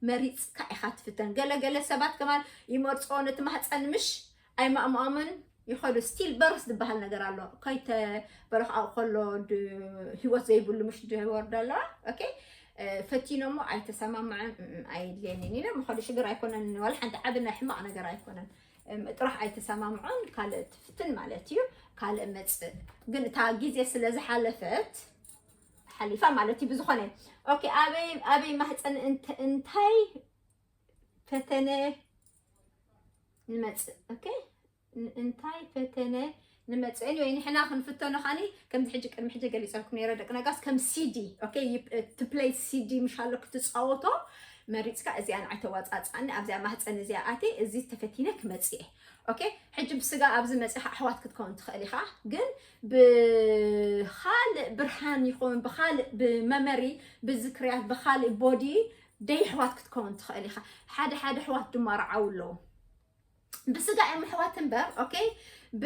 መሪፅካ ኢኻ ትፍተን። ገለ ገለ ሰባት ከማን ይመርፅኦ ነቲ ማህፀን ምሽ ኣይማእምኦምን ይኸዱ። ስቲል በርስ ዝበሃል ነገር ኣሎ። ከይተ በረኽኣው ከሎ ድ- ህይወት ዘይብሉ ምሽ ድወርዶ ኣለዋ። ኦኬ፣ እ፣ ፈቲኖሞ ኣይተሰማምዐን፣ እ፣ እ፣ ኣይድልየንን ኢለ ምኸዱ። ሽግር ኣይኮነን። ዋላ ሓንቲ ዓቢ ናይ ሕማቕ ነገር ኣይኮነን። እም፣ ጥራሕ ኣይተሰማምዖን ካልእ ትፍትን ማለት እዩ። ካልእ መፅእ ግን እታ ግዜ ስለ ዝሓለፈት ሓሊፋ ማለት እዩ። ብዝኾነ ኦኬ፣ ኣበይ ኣበይ ማህፀን እንተ- እንታይ ፈተነ ንመፅእ? ኦኬ፣ ን- እንታይ ፈተነ ንመፅእ? Anyway፣ ንሕና ክንፍተኖ ኻኒ ከምዚ ሕጂ ቅድሚ ሕጂ ገሊፀልኩም ነይረ ደቂ ነጋስ ከም ሲዲ። ኦኬ፣ ዩ- እ፣ ትፕለይ ሲዲ ምሽ ኣሎ ክትፃወቶ መሪፅካ እዚኣ ንዓይ ተዋፃፅኣኒ ኣብዚኣ ማህፀን እዚኣ ኣቴ እዚ ተፈቲነ ክመፅእ እየ። ኦኬ፣ ሕጂ ብስጋ ኣብዚ መፂኻ ኣሕዋት ክትከውን ትኽእል ኢኻ፣ ግን ብኻልእ ብርሃን ይኹን ብኻልእ ብመመሪ ብዝክርያት ብኻልእ ቦዲ ደይ ኣሕዋት ክትከውን ትኽእል ኢኻ። ሓደ ሓደ ኣሕዋት ድማ ረዓው ኣለዉ። ብስጋ እዮም ኣሕዋት እምበር ኦኬ፣ ብ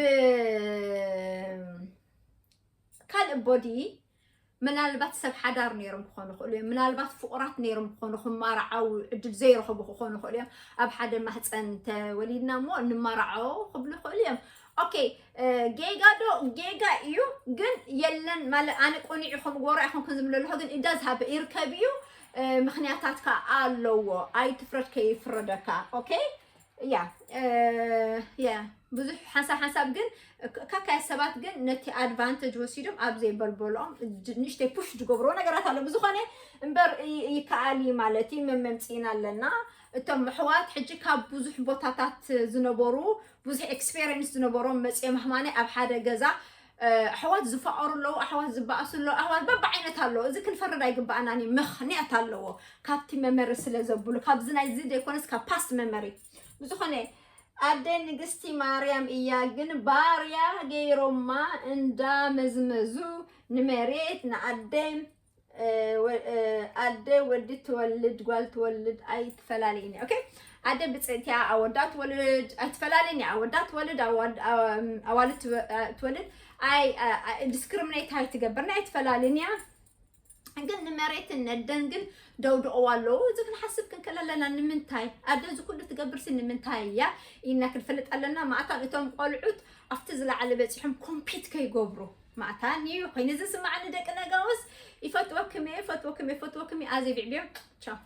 ካልእ ቦዲ ምናልባት ሰብ ሓዳር ነይሮም ክኾኑ ይኽእሉ እዮም። ምናልባት ፍቑራት ነይሮም ክኾኑ ክማርዓው ዕድል ዘይረኸቡ ክኾኑ ይኽእሉ እዮም። ኣብ ሓደ ማህፀን ተወሊድና እሞ ንማርዓዎ ክብሉ ይኽእሉ እዮም። ኦኬ፣ እ፣ ጌጋ ዶ ጌጋ እዩ፣ ግን የለን ማለት ኣነ ቁኑዕ ይኹን ጎራ ይኹን ዝብል ኣለኹ፣ ግን ኢዳዝ ሃበ ይርከብ እዩ። እ፣ ምኽንያታት ከኣ ኣለዎ። ኣይትፍረድ ከይፍረደካ። ኦኬ፣ ያ እ፣ ያ ብዙሕ ሓንሳብ ሓንሳብ ግን ካ- ካካያ ሰባት ግን ነቲ ኣድቫንቴጅ ወሲዶም ኣብ ዘይበልበሎም ድ- ንእሽተይ ፑሽ ዝገብርዎ ነገራት ኣሎ። ብዝኾነ እምበር ይ- ይከኣል እዩ ማለት እዩ። መመምፅኢና ኣለና። እቶም ኣሕዋት ሕጂ ካብ ብዙሕ ቦታታት ዝነበሩ ብዙሕ ኤክስፔሪንስ ዝነበሮም መፅኦም ህማነ ኣብ ሓደ ገዛ እ፣ ኣሕዋት ዝፋቐሩ ኣለዉ፣ ኣሕዋት ዝበኣሱ ኣለዉ፣ ኣሕዋት በብዓይነት ኣለዉ። እዚ ክንፈርድ ኣይግባኣናን እዩ። ምኽንያት ኣለዎ። ካብቲ መመሪ ስለ ዘብሉ ካብዚ ናይዚ ዘይኮነስ ካብ ፓስት መመሪ ብዝኾነ ኣደ ንግስቲ ማርያም እያ ግን ባርያ ገይሮማ እንዳመዝመዙ ንመሬት ንኣደ እ፣ ወ- እ፣ ኣደ ወዲ ትወልድ ጓል ትወልድ ኣይትፈላለይን እያ። ኦኬ፣ ኣደ ብፅእትያ ኣወዳ ትወልድ ኣይትፈላለይን እያ። ኣወዳ ትወልድ ኣዋድ- ኣም- ኣዋልድ ትወ- እ፣ ትወልድ ኣይ እ፣ እ፣ ዲስክሪሚኔት ኣይትገብርን ኣይትፈላለይን እያ። ግን ንመሬትን ነደን ግን ደውድቕዋ ኣለዉ። እዚ ክንሓስብ ክንክእል ኣለና። ንምንታይ ኣደ እዚ ኩሉ ትገብርሲ ንምንታይ እያ ኢልና ክንፈልጥ ኣለና። ማእታን እቶም ቆልዑት ኣብቲ ዝለዓለ በፂሖም ኮምፒት ከይገብሩ ማእታኒ ኮይኑ ዝስማዓኒ ደቂ ነጋውስ ይፈትወክም እየ፣ ይፈትወክም እየ፣ ይፈትወክም እየ። ኣዜ ቢዕቢዮ ቻው።